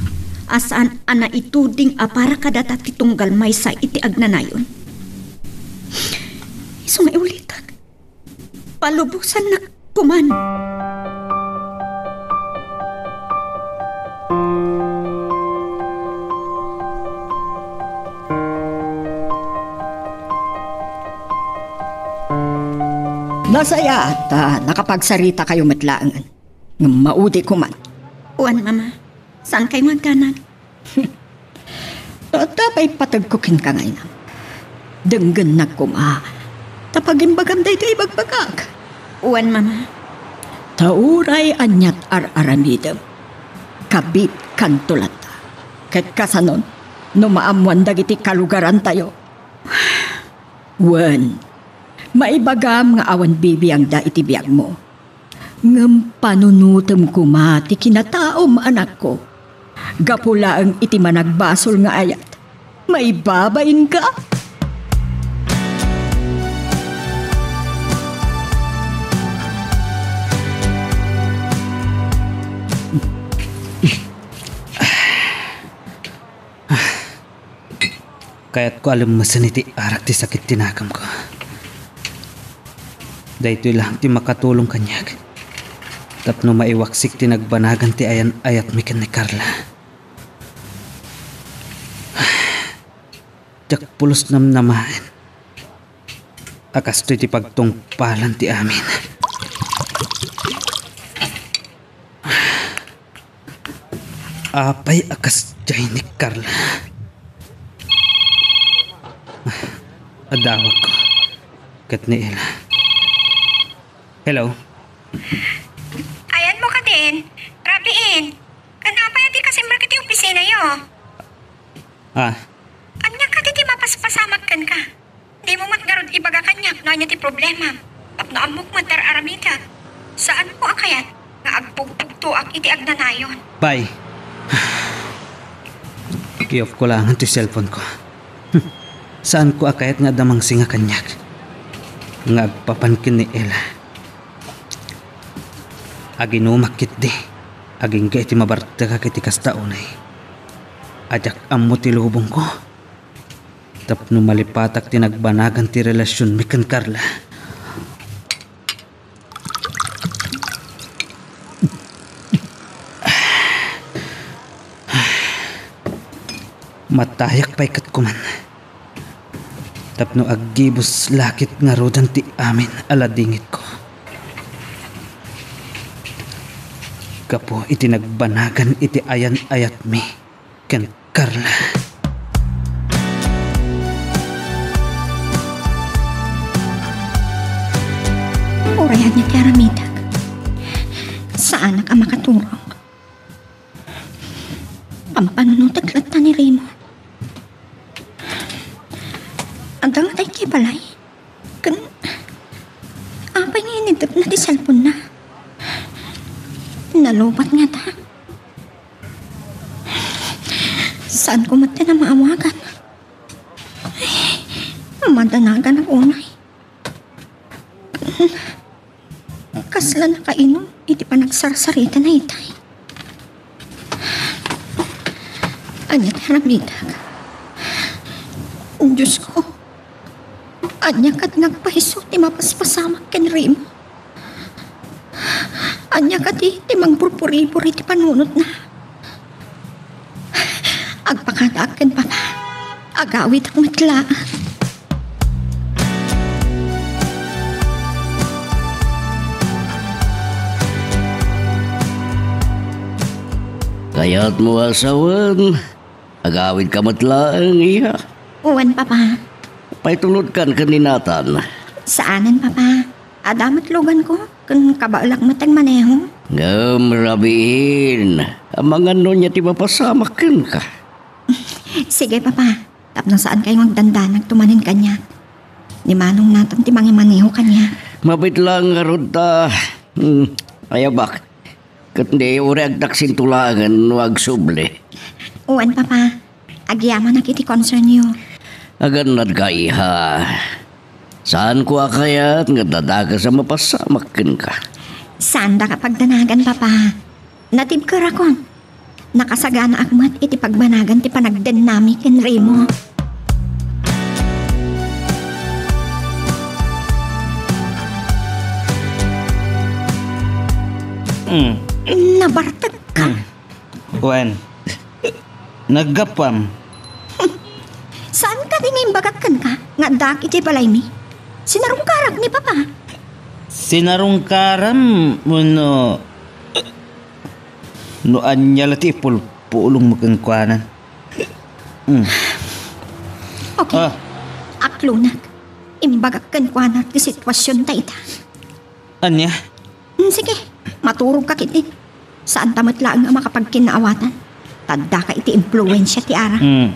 a saan a naituding a para kadata ti tunggal maysa iti agnanayon. Isu nga iulitek, palubosannak koman. Nasayaat ta nakapagsarita kayo met laengen. Ngem maudi koman. Wen, Mama. Saan kayo nga agkanag? No adda pay pategko kenka nga inam, denggennak koma ta pagimbagam daytoy ibagbagak. Wen, Mama. Ta uray aniat ar-aramidem, kabitkanto latta. Ket kasanon no maammoan dagiti kalugarantayo? Wen, maibagam nga awan bibiangda iti biagmo. Ngem panunotem koma ti kinataom, anakko. Gapu laeng iti managbasol nga ayat, maibabainka. Kayatko a lemmesen iti arak ti sakit ti nakamko. Daytoy laeng ti makatulong kaniak tapno maiwaksik ti nagbanagan ti ayan-ayatmi ken ni Carla. Diak pulos namnamaen a kastoy ti pagtungpalan ti amin. Apay a kasdiay ni Carla? Adawagko ket ni Ella. Hello? Ayanmo kadin, Rabiin. Ken apay a dika simrek iti opisinayo? Ah. Ania kadi ti mapaspasamak kenka? Dimo met ngarud ibaga kaniak no ania ti problemam. Tapno ammok met ti ar-aramidek. Saanko a kayat nga agbugbugtoak iti agnanayon. Bye. I-off ko laengen ti cellphone ko. Saanko a kayat nga adda mangsinga kaniak nga agpapan ken ni Ella. Aginumak ketdi agingga iti mabartekak iti kasta unay a diak ammo ti lubongko tapno malipatak ti nagbanagan ti relasionmi ken Carla. Matayak pay ket kuman tapno aggibus la ket ngaruden ti amin a ladingitko gapu iti nagbanagan iti ayan-ayatmi ken Carla. Uray ania ti aramidek, saanak a makaturong. Pampanunotek latta ni Remo. Adda ngata idiay balay. Ken apay nga initepna ti cellphone-na? Nalupat ngata. Saanko met ti a maawagan. Madanaganak unay. Kasla nakainum iti panagsarsaritana itay. Ania ti aramidek? Diosko, ania kadi nga agpayso ti mapaspasamak ken Remo? Ania kadi ti mangpurpuribur iti panunotna? Agpakadaak ken Papa. Agawidek met laeng. Kayatmo a sawen, agawidka met laeng, iya. Wen, Papa. Paitunodkan ken ni Nathan. Saanen, Papa. Adda met luganko, ken kabaelak met ti agmaneho. Ngem, Rabiin, amangan no ania ti mapasamak kenka. Sige, Papa. Tapno saankayo nga agdandanag tumanen kaniak. Ni Manong Nathan ti mangimaneho kaniak. Mabiit laeng ngarud ta, hmm, ayabak. Ket ni uray agtaksinto laengen no agsubli. Wen, Papa. Agyamanak iti concernyo. Agannadka, iha. Saanko a kayat nga adda dakes a mapasamak kenka. Saandaka pagdanagan, Papa. Natibkerakon. Nakasaganaak met iti pagbanagan ti panagdennami ken Remo. Mm. Nabartekka. Mm. Wen, naggapuam. Saan kadi nga imbagak kenka nga addaak iti balaymi? Sinarungkarak ni Papa. Sinarungkaram wenno no ania la ti ipulpulongmo kenkuana? Mm. Okay. Ah. Aklonak. Imbagak kenkuana ti situasionta ita. Ania? Mm, sige, maturogka ketdi. Saanta met laeng a makapagkinnaawatan. Ta addaka iti impluensia ti ara. Mm.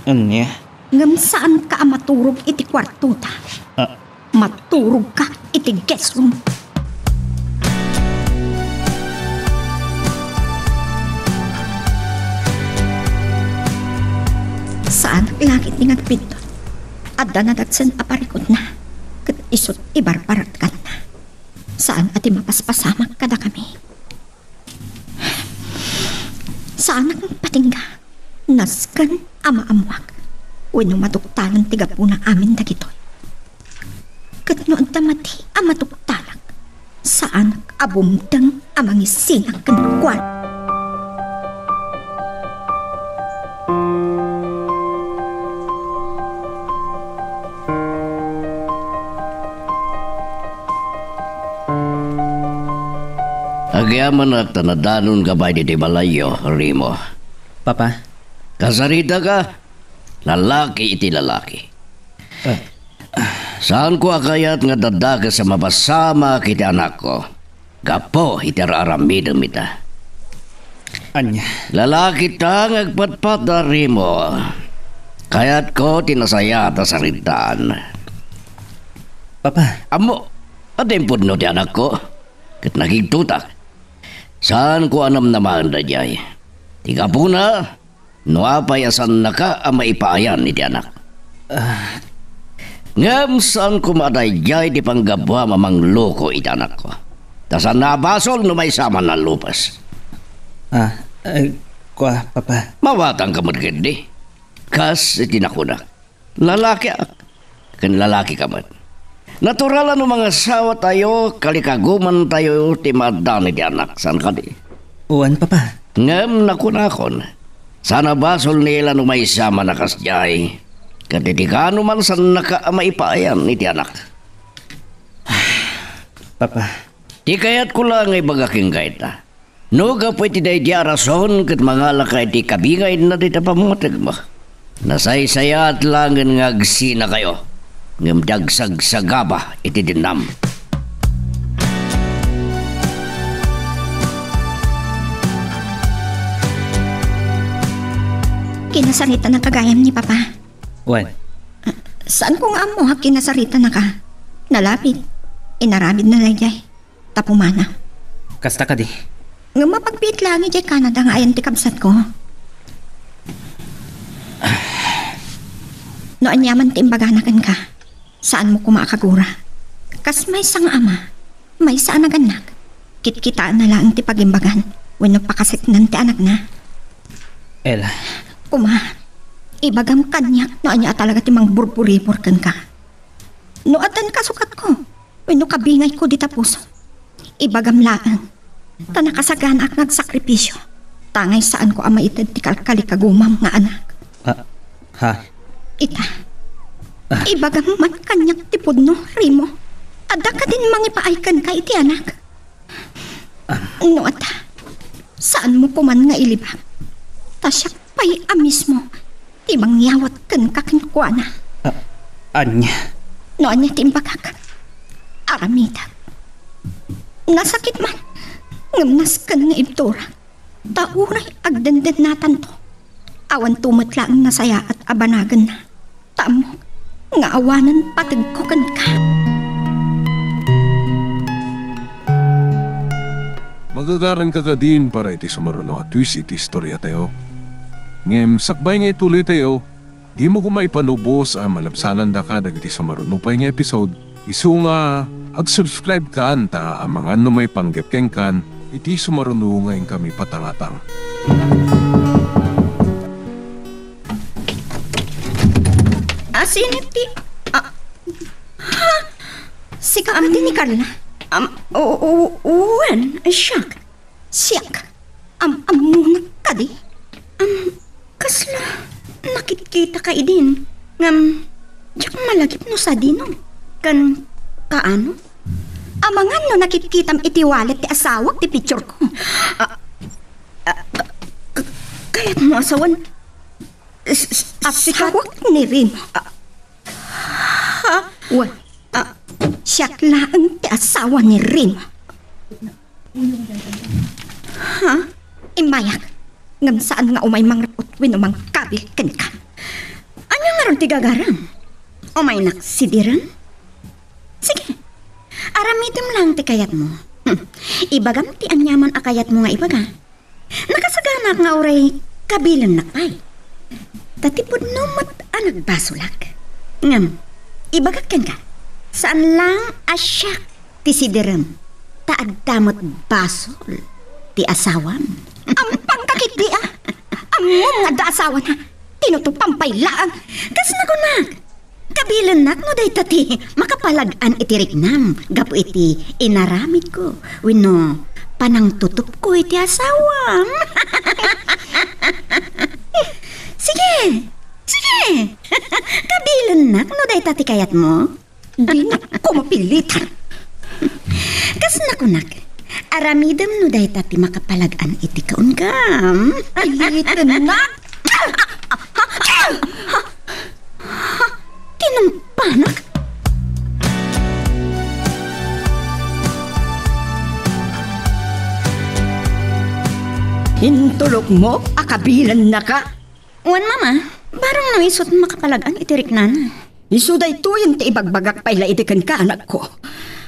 Ania? Ngem saanka a maturog iti kuartota. Ah. Maturogka iti guest room. Saanak la ketdi nga agbiddut. Adda nadagsen a parikutna, ket isut' ibarbaratkanna. Saan a ti mapaspasamak kadakami. Saanak patingga, nasken a maammoak. wenno maduktalan ti gapuna amin dagitoy. Ket no adda madi a maduktalak, saanak a bumteng a mangisinak kenkuana. Agyamanak ta nadanonka pay ditoy balayyo, Remo. Papa. Kasaritaka, lalaki iti lalaki. Ah. Saanko a kayat nga adda dakes a mapasamak iti anakko gapu iti ar-aramidem ita. Ania? Lalaki ta nga agpatpatda, Remo. Kayatko ti nasayaat a saritaan. Papa. Ammo, adda impudno ti anakko. Ket nakigtotak. Saanko a namnamaen daydiay. Ti gapuna, no apay a saannaka a maipaayan iti anak. Ah. Ngem saan koma a daydiay ti panggapuam a mangloko iti anakko. Ta saanna a basol no maysa man a lupes. Ah, eh, kua, Papa. Mawatangka met ketdi. Kas iti nakunak. Lalakiak, ken lalakika met. Natural a no mangasawatayo, kalikagumantayo ti maaddaan iti anak, saan kadi? Wen, Papa. Ngem nakunakon, saan a basol ni Ela no maysa man a kasdiay, ket iti kaano man saannaka a maipaayan iti anak. Papa. Ti kayatko la nga ibaga kenka ita. No gapu iti daydi a rason ket mangalaka iti kabingayna dita pammategmo, nasaysayaat laengen nga agsinakayo, ngem di agsagsagaba iti dennam. Kinasaritanaka gayam ni Papa. Wen. Ah, saanko nga ammo a kinasaritanaka. Nalapit. Inaramidna daydiay. Ta pumanaw. Kasta kadi? Ngem mapagbiit laeng idiay Canada nga ayan ti kabsatko. No aniaman ti imbagana kenka, saanmo koma a kagura. Kas maysa nga ama, maysa a nagannak, kitkitaenna laeng ti pagimbagan wenno pakaseknan ti anakna. Ela. Koma, ibagam kaniak no ania a talaga ti mangburburibur kenka. No addan kasukatko wenno kabingayko dita puso, ibagam laeng, ta nakasaganaak nga agsakripisio, tangay saanko a maited ti kalkalikagumam nga anak. Ah, ha? Ita, ah, ibagam man kaniak ti pudno, Remo. Adda kadin mangipaay kenka iti anak? Ah. No adda, saanmo koman nga ilibak. Ta siak pay a mismo ti mangyawat kenka kenkuana. Ah, ania? No ania ti imbagak, aramidek. Nasakit man, ngem nasken nga ibturak. Ta uray agdendennatanto, awanto met laeng nasayaat a banagenna. Ta ammok nga awanen pategko kenka. Magagaranka kadin para iti sumaruno a twist iti istoriatayo. Ngem sakbay nga ituloytayo, dimo koma ipanubos a malabsanandaka dagiti sumaruno pay nga episode. Isu nga ag-subscribe kan ta amangan no maipanggep kenkan iti sumaruno nga inkami patangatang. Asin ti, ah, ha? Sika kadi ni Carla? Am, o, o, wen, siak. Siak? Am-ammonak kadi? Am, kasla nakitkitaka idin, ngem diak malagip no sadino, ken kaano? Amangan no nakitkitam iti wallet ti asawak ti pictureko. Ah, ah, ka-, ka-, kayatmo a sawen? S-, s-, asawak ni Remo. Ah, ha? Wen, ah, siak laeng ti asawa ni Remo. Ha? Immayak, ngem saan nga umay mangrikot wenno mangkabil kenka. Ania ngarud ti gagaram? Umaynak sidiren? Sige, aramidem laeng ti kayatmo. Hmm. Ibagam ti aniaman a kayatmo nga ibaga. Nakasaganaak nga uray kabilennak pay. Ta ti pudno met a nagbasolak. Ngem, ibagak kenka, saan laeng a siak ti sidirem, ta adda met basol ti asawam. Ampangka ketdi a! Ammom nga adda asawana. Inutopan pay laeng. Kas nakunak, kabilennak no dayta ti makapalag-an iti riknam gapu iti inaramidko wenno panangtutupko iti asawam. Sige, sige. Kabilennak no dayta ti kayatmo. Dinakko mapilitan. Kas nakunak, aramidem no dayta ti makapalag-an iti kaungam. Pilitennak? Tinampanak? Intulokmo a kabilennaka? Wen, Mama, barang no isu ti makapalag-an iti riknana. Isu daytoyen ti ibagbagak pay la idi kenka, anakko.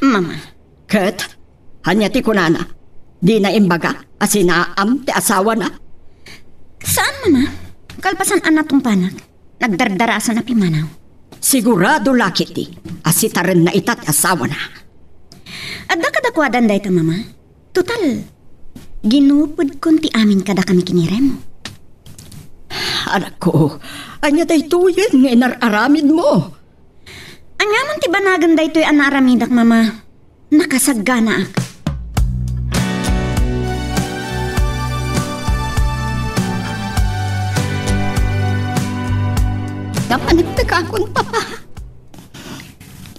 Mama. Ket, ania ti kunana? Dina imbaga a sinaam ti asawana? Saan, Mama. Kalpasan a natungpanak, nagdardarasan a pimmanaw. Sigurado la ketdi a sitarenna ita ti asawana. Adda kadakuadan dayta, Mama. Total, ginupodkon ti amin kadakami ken ni Remo. Anakko, ania daytoyen nga inar-aramidmo? Ania man ti banagen daytoy a naaramidak, Mama? Nakasagganaak. Napanektekakon, Papa.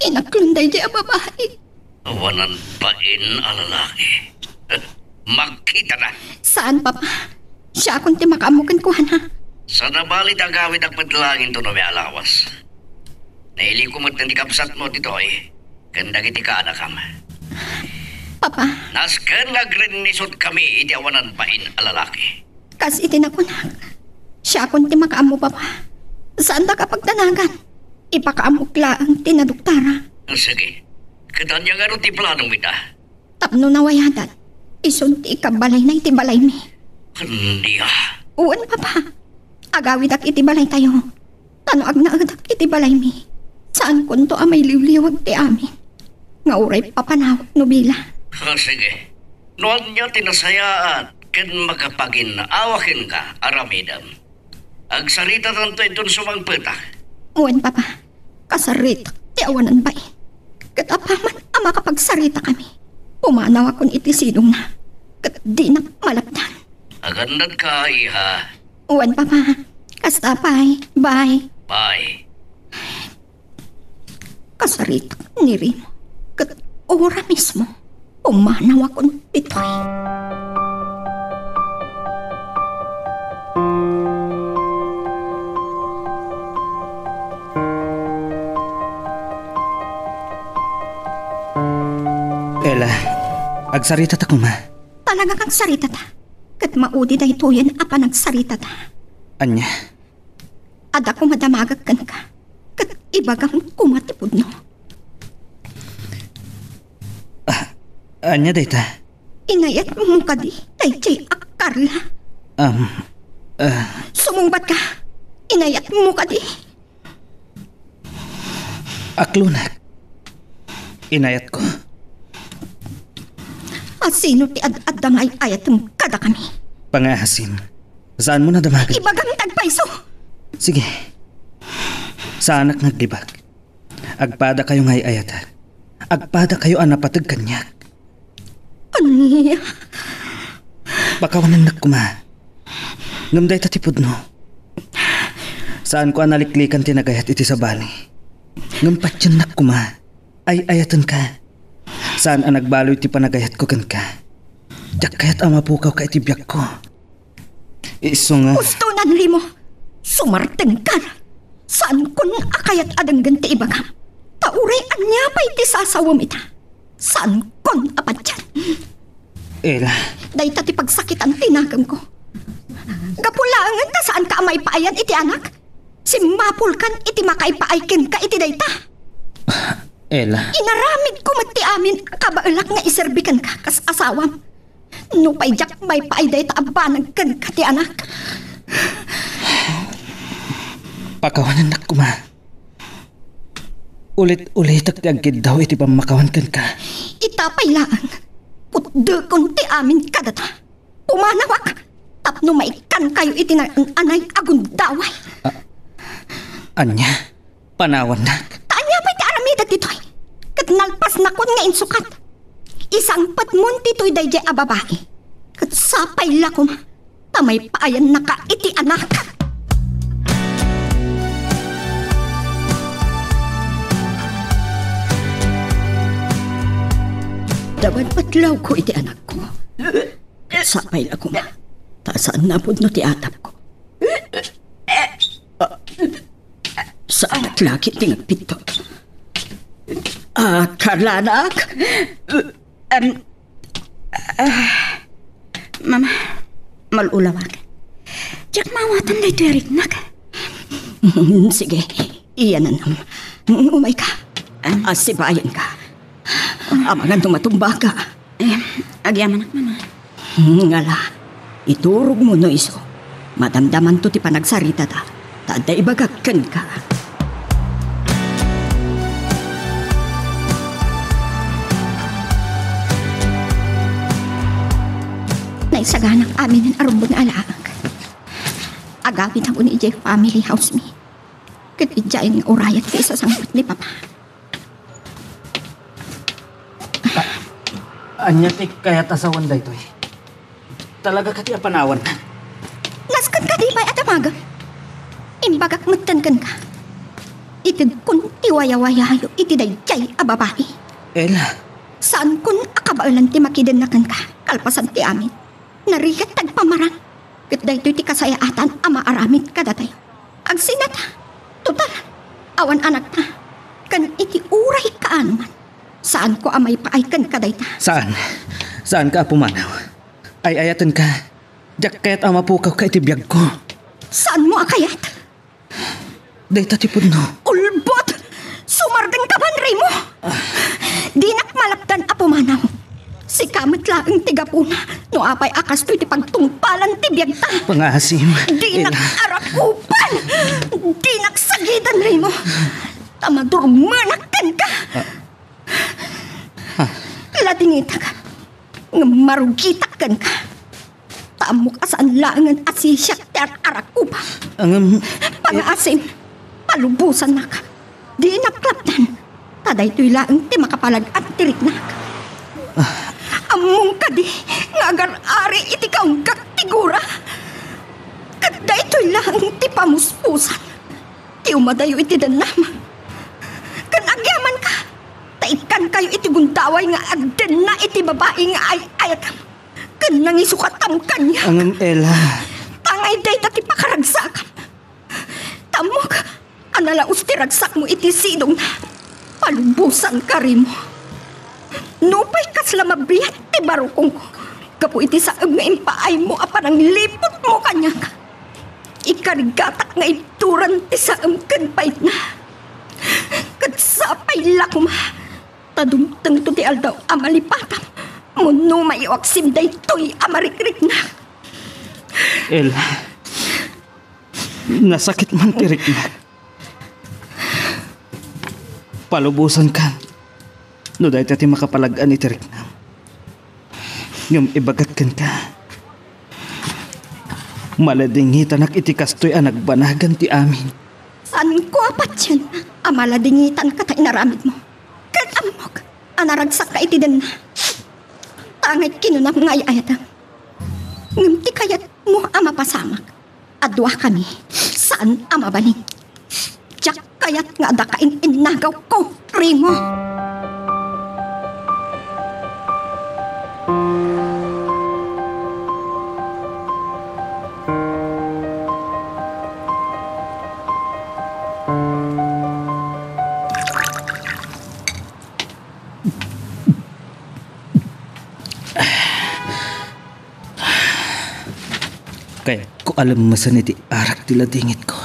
Inaklon daydi a babai. Awanan bain a lalaki. Makitana. Saan, Papa. Siakon ti makaammo kenkuana. Saan a bali ti agawidak met laeng intono may alawas. Nailingko met ti kabsatmo ditoy ken dagiti kaanakam. Papa. Nasken nga agrinnisot kami iti awanan bain a lalaki. Kas iti nakunak, siakon ti makaammo, Papa. Saandak a pagdanagan. Ipakaammok laeng ti naduktara. Sige. Ket ania ngarud ti planom ita? Tapno nawayadan, isun ti ikabbalayna iti balaymi. Ania? Wen, Papa. Agawidak iti balaytayo. Ta no agnaedak iti balaymi, saankonto a mailiwliwag ti amin. Nga uray papanawak no bilang. Ah, sige. No ania ti nasayaat ken makapagin-awa kenka, aramidem. Agsaritatanto inton sumangpetak. Wen, Papa. Kasaritak ti awanan bain. Ket apaman a makapagsaritakami, pumanawakon iti sidongna. Ket dinak malapdan. Agannadka, iha. Wen, Papa. Kasta pay. Bye. Bye. Kasaritak ni Remo. Ket ora mismo, pumanawakon ditoy. Ella, agsaritata koma. Talaga kang saritata. Ket maudi daytoyen a panagsaritata. Ania? Adda koma damagek kenka, ket ibagam koma ti pudno. Ah, ania dayta? Inayatmo kadi daydiay a Carla? Um, ah. Sumungbatka. Inayatmo kadi? Aklonak. Inayatko. A sino ti ad-adda nga ay-ayatem kadakami? Pangaasim. Saanmo a damagen? Ibagam ti agpayso! Sige. Saanak nga aglibak. Agpadakayo nga ay-ayatek. Agpadakayo a napateg kaniak. Ania? Pakawanennak koma. Ngem dayta ti pudno. Saanko a naliklikan ti nagayat iti sabali. Ngem patiennak koma. Ay-ayatenka. Saan a nagbaloy ti panagayatko kenka. Diak kayat a mapukawka iti biagko. Isu nga. Ustonan, Remo. Sumartengkan. Saankon a kayat a denggen ti ibagam. Ta uray ania pay ti sasawem ita, saankon a patien. Ella. Dayta ti pagsakitan ti nakemko. Gapu laengen ta saanka a maipaayan iti anak, simmapulkan iti makaipaay kenka iti dayta. Ella. Inaramidko met ti amin a kabaelak nga iserbi kenka kas asawam. Nupay diak maipaay dayta a banag kenka ti anak. Pakawanennak koma. Ulit-ulitek ti agkiddaw iti pammakawan kenka. Ita pay laeng, putdekon ti amin kadata. Pumanawak! tapno maikkankayo iti naan-anay a gundaway. A-, ania? Panawannak? Ta ania pay ti aramidek ditoy? Ket nalpasnakon nga insukat. Isangpetmon ditoy daydiay a babai. Ket sapay la koma ta maipaayannaka iti anak. Dawan met lawko iti anakko. Sapay la koma ta saanna a pudno ti atapko. Saan met la ket ti nagpitto. Ah, Carla, anak? Em, ah, Mama, mal-ulawak. Diak maawatan daytoy a riknak. Sige, iyananam. Umayka. Em. Asibayanka. Amangan no matumbaka. Em, agyamanak, Mama. Ngala, iturogmo no isu. Madamdamanto ti panagsaritada, ta adda ibagak kenka. Naisaganak aminen a rumbeng a laeng. Agawidakon idiay family house mi. Ket idiayen nga urayak ti isasangpet ni Papa. A-, ania ti kayat a sawen daytoy? Talaga kadi a panawannak? Nasken kadi pay a damagem? Imbagak metten kenka. Itedkon ti wayawayayo iti daydiay a babai. Ella. Saankon a kabaelan ti makidenna kenka kalpasan ti amin. Narigat ti agpamarang. Ket daytoy ti kasayaatan a maaramid kadatayo. Agsinata. Total, awan anakta. Ken iti uray kaano man, saanko a maipaay kenka dayta. Saan. Saanka a pumanaw. Ay-ayatenka. Diak kayat a mapukawka iti biagko. Saanmo a kayat? Dayta ti pudno. Ulbod! Sumardengka man, Remo! Dinak malapdan a pumanaw. Sika met laeng ti gapuna no apay a kastoy ti pagtungpalan ti biagta. Pangaasim. Dinak arakupan! Dinak sagiden, Remo! Ta madurmenak kenka! Ah. Ah. Ladingitak. Ngem marugitak kenka. Ta ammok a saan laengen a sisiak ti ar-arakupam. Ngem, pangaasim, palubosannak. Dinak lapdan. Ta daytoy laeng ti makapalag-at ti riknak. Ah. Ammom kadi nga agar-ari iti kaunggak ti gura? Ket daytoy laeng ti pamuspusan ti umadayo iti dennam. Ken agyamanka, ta ikkankayo iti gundaway nga agdenna iti babai nga ay-ayatam ken nangisukatam kaniak. Ngem, Ella. Tangay dayta ti pakaragsakam. Ta ammok a nalaus ti ragsakmo iti sidongna. Palubosanka, Remo. Nupay kasla mabiit ti barukongko gapu iti saem nga impaaymo a panangliputmo kaniak, ikarigatak nga iduran ti saem ken paitna. Ket sapay la koma ta dumtengto ti aldaw a malipatam wenno maiwaksim daytoy a marikriknak. Ella, nasakit man ti riknak. Palubosanka no dayta ti makapalag-an iti riknam. Ngem ibagak kenka, maladingitanak iti kastoy a nagbanagan ti amin. Saanko a patien a maladingitanka ta inaramidmo. Ket ammok a naragsakka iti denna. Tangay kinunam nga ay-ayatam. Ngem ti kayatmo a mapasamak a duakami, saan a mabalin. Diak kayat nga adda ka in-innagawko, Remo. Kayatko a lemmesen iti arak ti ladingitko.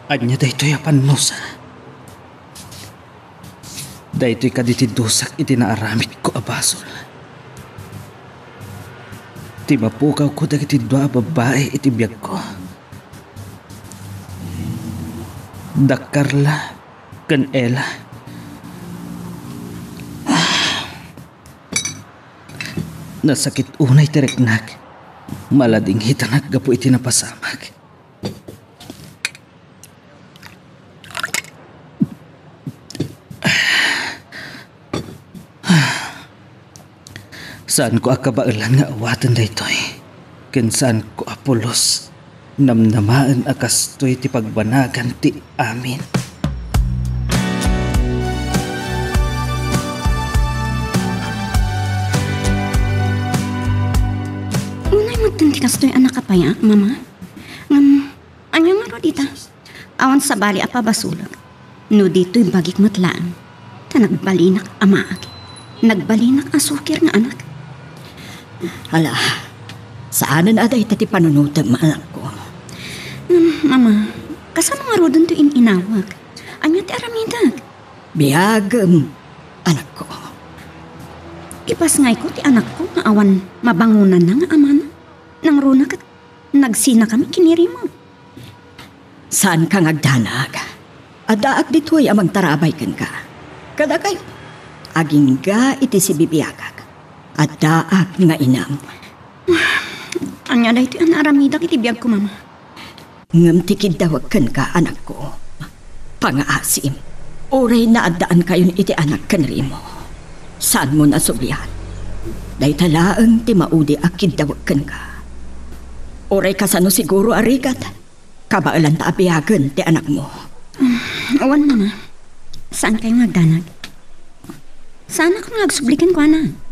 Ania daytoy a pannusa? Daytoy kadi ti dusak iti naaramidko a basol. Ti mapukawko dagiti dua a babbai iti biagko. Da Carla ken Ella. Nasakit unay ti riknak. Maladingitanak gapu iti napasamak. Saanko a kabaelan nga awaten daytoy, ken saanko a pulos namnamaen a kastoy ti pagbanagan ti amin. Unay metten ti kastoy a nakapayak, Mama. Ngem, ania ngarud ita? Awan sabali a pabasolek. No ditoy bagik met laeng, ta nagbalinak a maag. Nagbalinak a sukir nga anak. Hala, saanen a dayta ti panunotem, anakko. Ngem, Mama, kasano ngaruden toy in-inawek? Ania ti aramidek? Biagem, anakko. Ipasngayko ti anakko nga awan mabangonanna nga amana. Nangruna ket nagsinakami ken ni Remo. Saanka nga agdanag. Addaak ditoy a mangtarabay kenka. Kadakayo, agingga iti sibibiagak. Addaak nga inam. Ania daytoy a naaramidak iti biagko, Mama? Ngem ti kiddawek kenka, anakko, pangaasim. Uray naaddaankayon iti anak ken Remo, saanmon a sublian. Dayta laeng ti maudi a kiddawek kenka. Uray kasano siguro a rigat, kabaelanta a biagen ti anakmo. Awan, Mama. Saankay nga agdanag? Saanak nga agsubli kenkuana.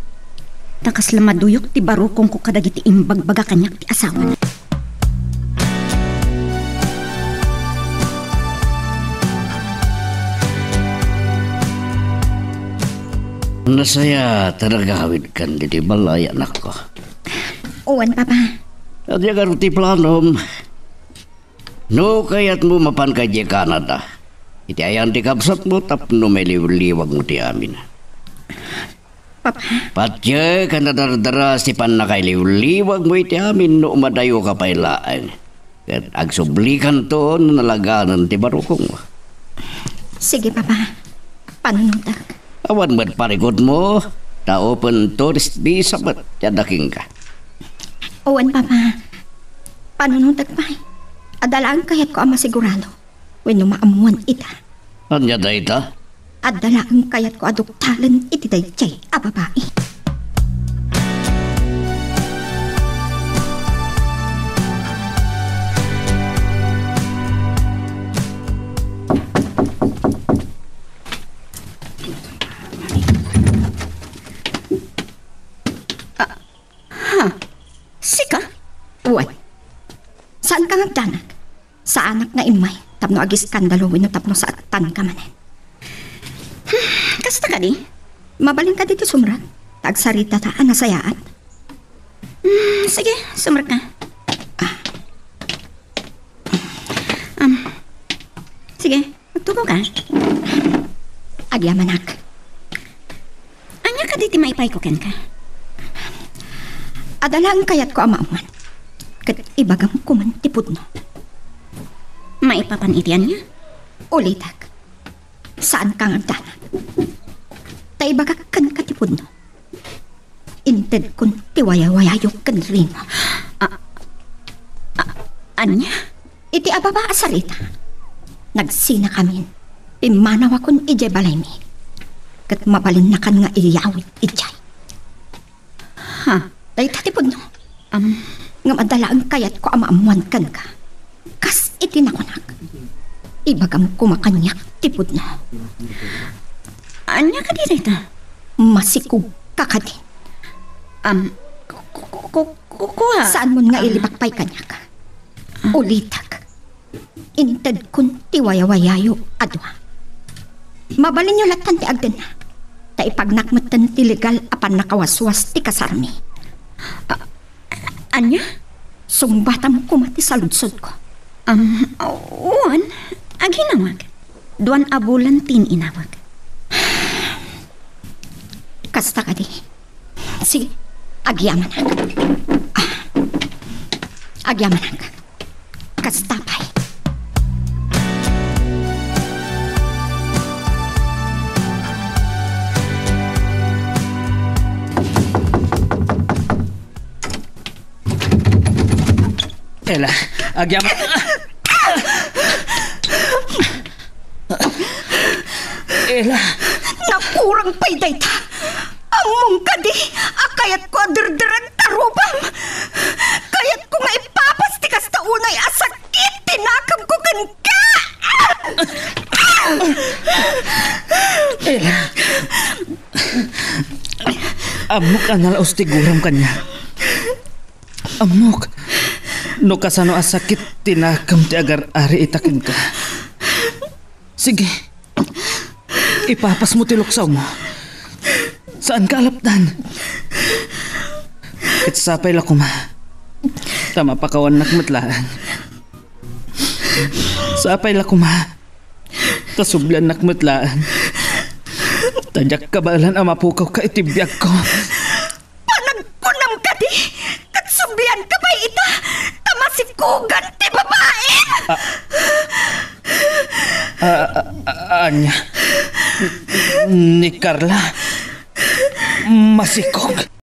Ta kasla maduyok ti barukongko kadagiti imbagbaga kaniak ti asawana. Nasayaat a nagawidkan ditoy balay, anakko. Wen, Papa. Ania ngarud ti planom? No kayatmo, mapanka idiay Canada. Iti ayan ti kabsatmo tapno mailiwliwagmo ti amin. Papa? Patiek a nadardaras ti pannakailiwliwagmo iti amin no umadayoka pay laeng. Ket agsublikanto no nalaganen ti barukongmo. Sige, Papa. Panunotek. Awan met parikutmo, ta open tourist visa met ti adda kenka. Wen, Papa. Panunotek pay. Adda laeng kayatko a masigurado wenno maammoan ita. Ania dayta? Adda laeng kayatko a duktalen iti daydiay a babai. Ah, ha? Sika? Wen. Saanka nga agdanag? Saanak nga immay tapno agiskandalo wenno tapno saetanka manen. Hmm, kasta kadi? Mabalin kadi ti sumrek? Ta agsaritata a nasayaat. Hmm, sige, sumrekka. Ah. Um, sige, magtubo ka. Agyamanak. Ania kadi ti maipayko kenka? Adda laeng kayatko a maammoan. Ket ibagam koma ti pudno. Maipapan iti ania? Ulitek. Saanka nga agdanag. Ta ibagak kenka ti pudno. Intedkon ti wayawayayok ken Remo. A, a, ania? Iti ababa a sarita, nagsinakamin. Pimmanawakon idiay balaymi. Ket mabalinnakan nga iyawid idiay. Ha? Dayta ti pudno. Am. Ngem adda laeng kayatko a maammoan kenka. Kas iti nakunak, ibagam koma kaniak ti pudno. Ania kadi dayta? Masikogka kadi. Am, ku-, ku-, ku-, ku-, kua. Saanmon nga ilibak pay kaniak? Ulitek. Intedkon ti wayawayayo a dua. Mabalinyo lattan ti agdenna, ta ipagnak metten ti legal a pannakawaswas ti kasarmi. A-, ania? Sungbatam koma ti saludsodko. Am, wen, aginawag. Duan a bulan ti in-inawag. Kasta kadi. Sige, agyamanak. Ah. Agyamanak. Kasta pay. Ela, agyam. Ela. Nakurang pay dayta. Ammom kadi a kayatko a derderak ta rubam. Kayatko nga ipapas ti kasta unay a sakit ti nakemko kenka. Ela. Ammok a nalaus ti guram kaniak. Ammok no kasano a sakit ti nakem ti agar-ari ita kenka. Sige, ipapasmo ti luksawmo. Saanka a lapdan. Ket sapay la koma ta mapakawannak met laeng. Sapay la koma ta subliannak met laeng. Ta diak kabaelan a mapukawka iti biagko. Panagkunam kadi, ket sublianka pay ita, ta masikogan ti babai! Ah, ah, ah, ania? Ni Carla? Masikog?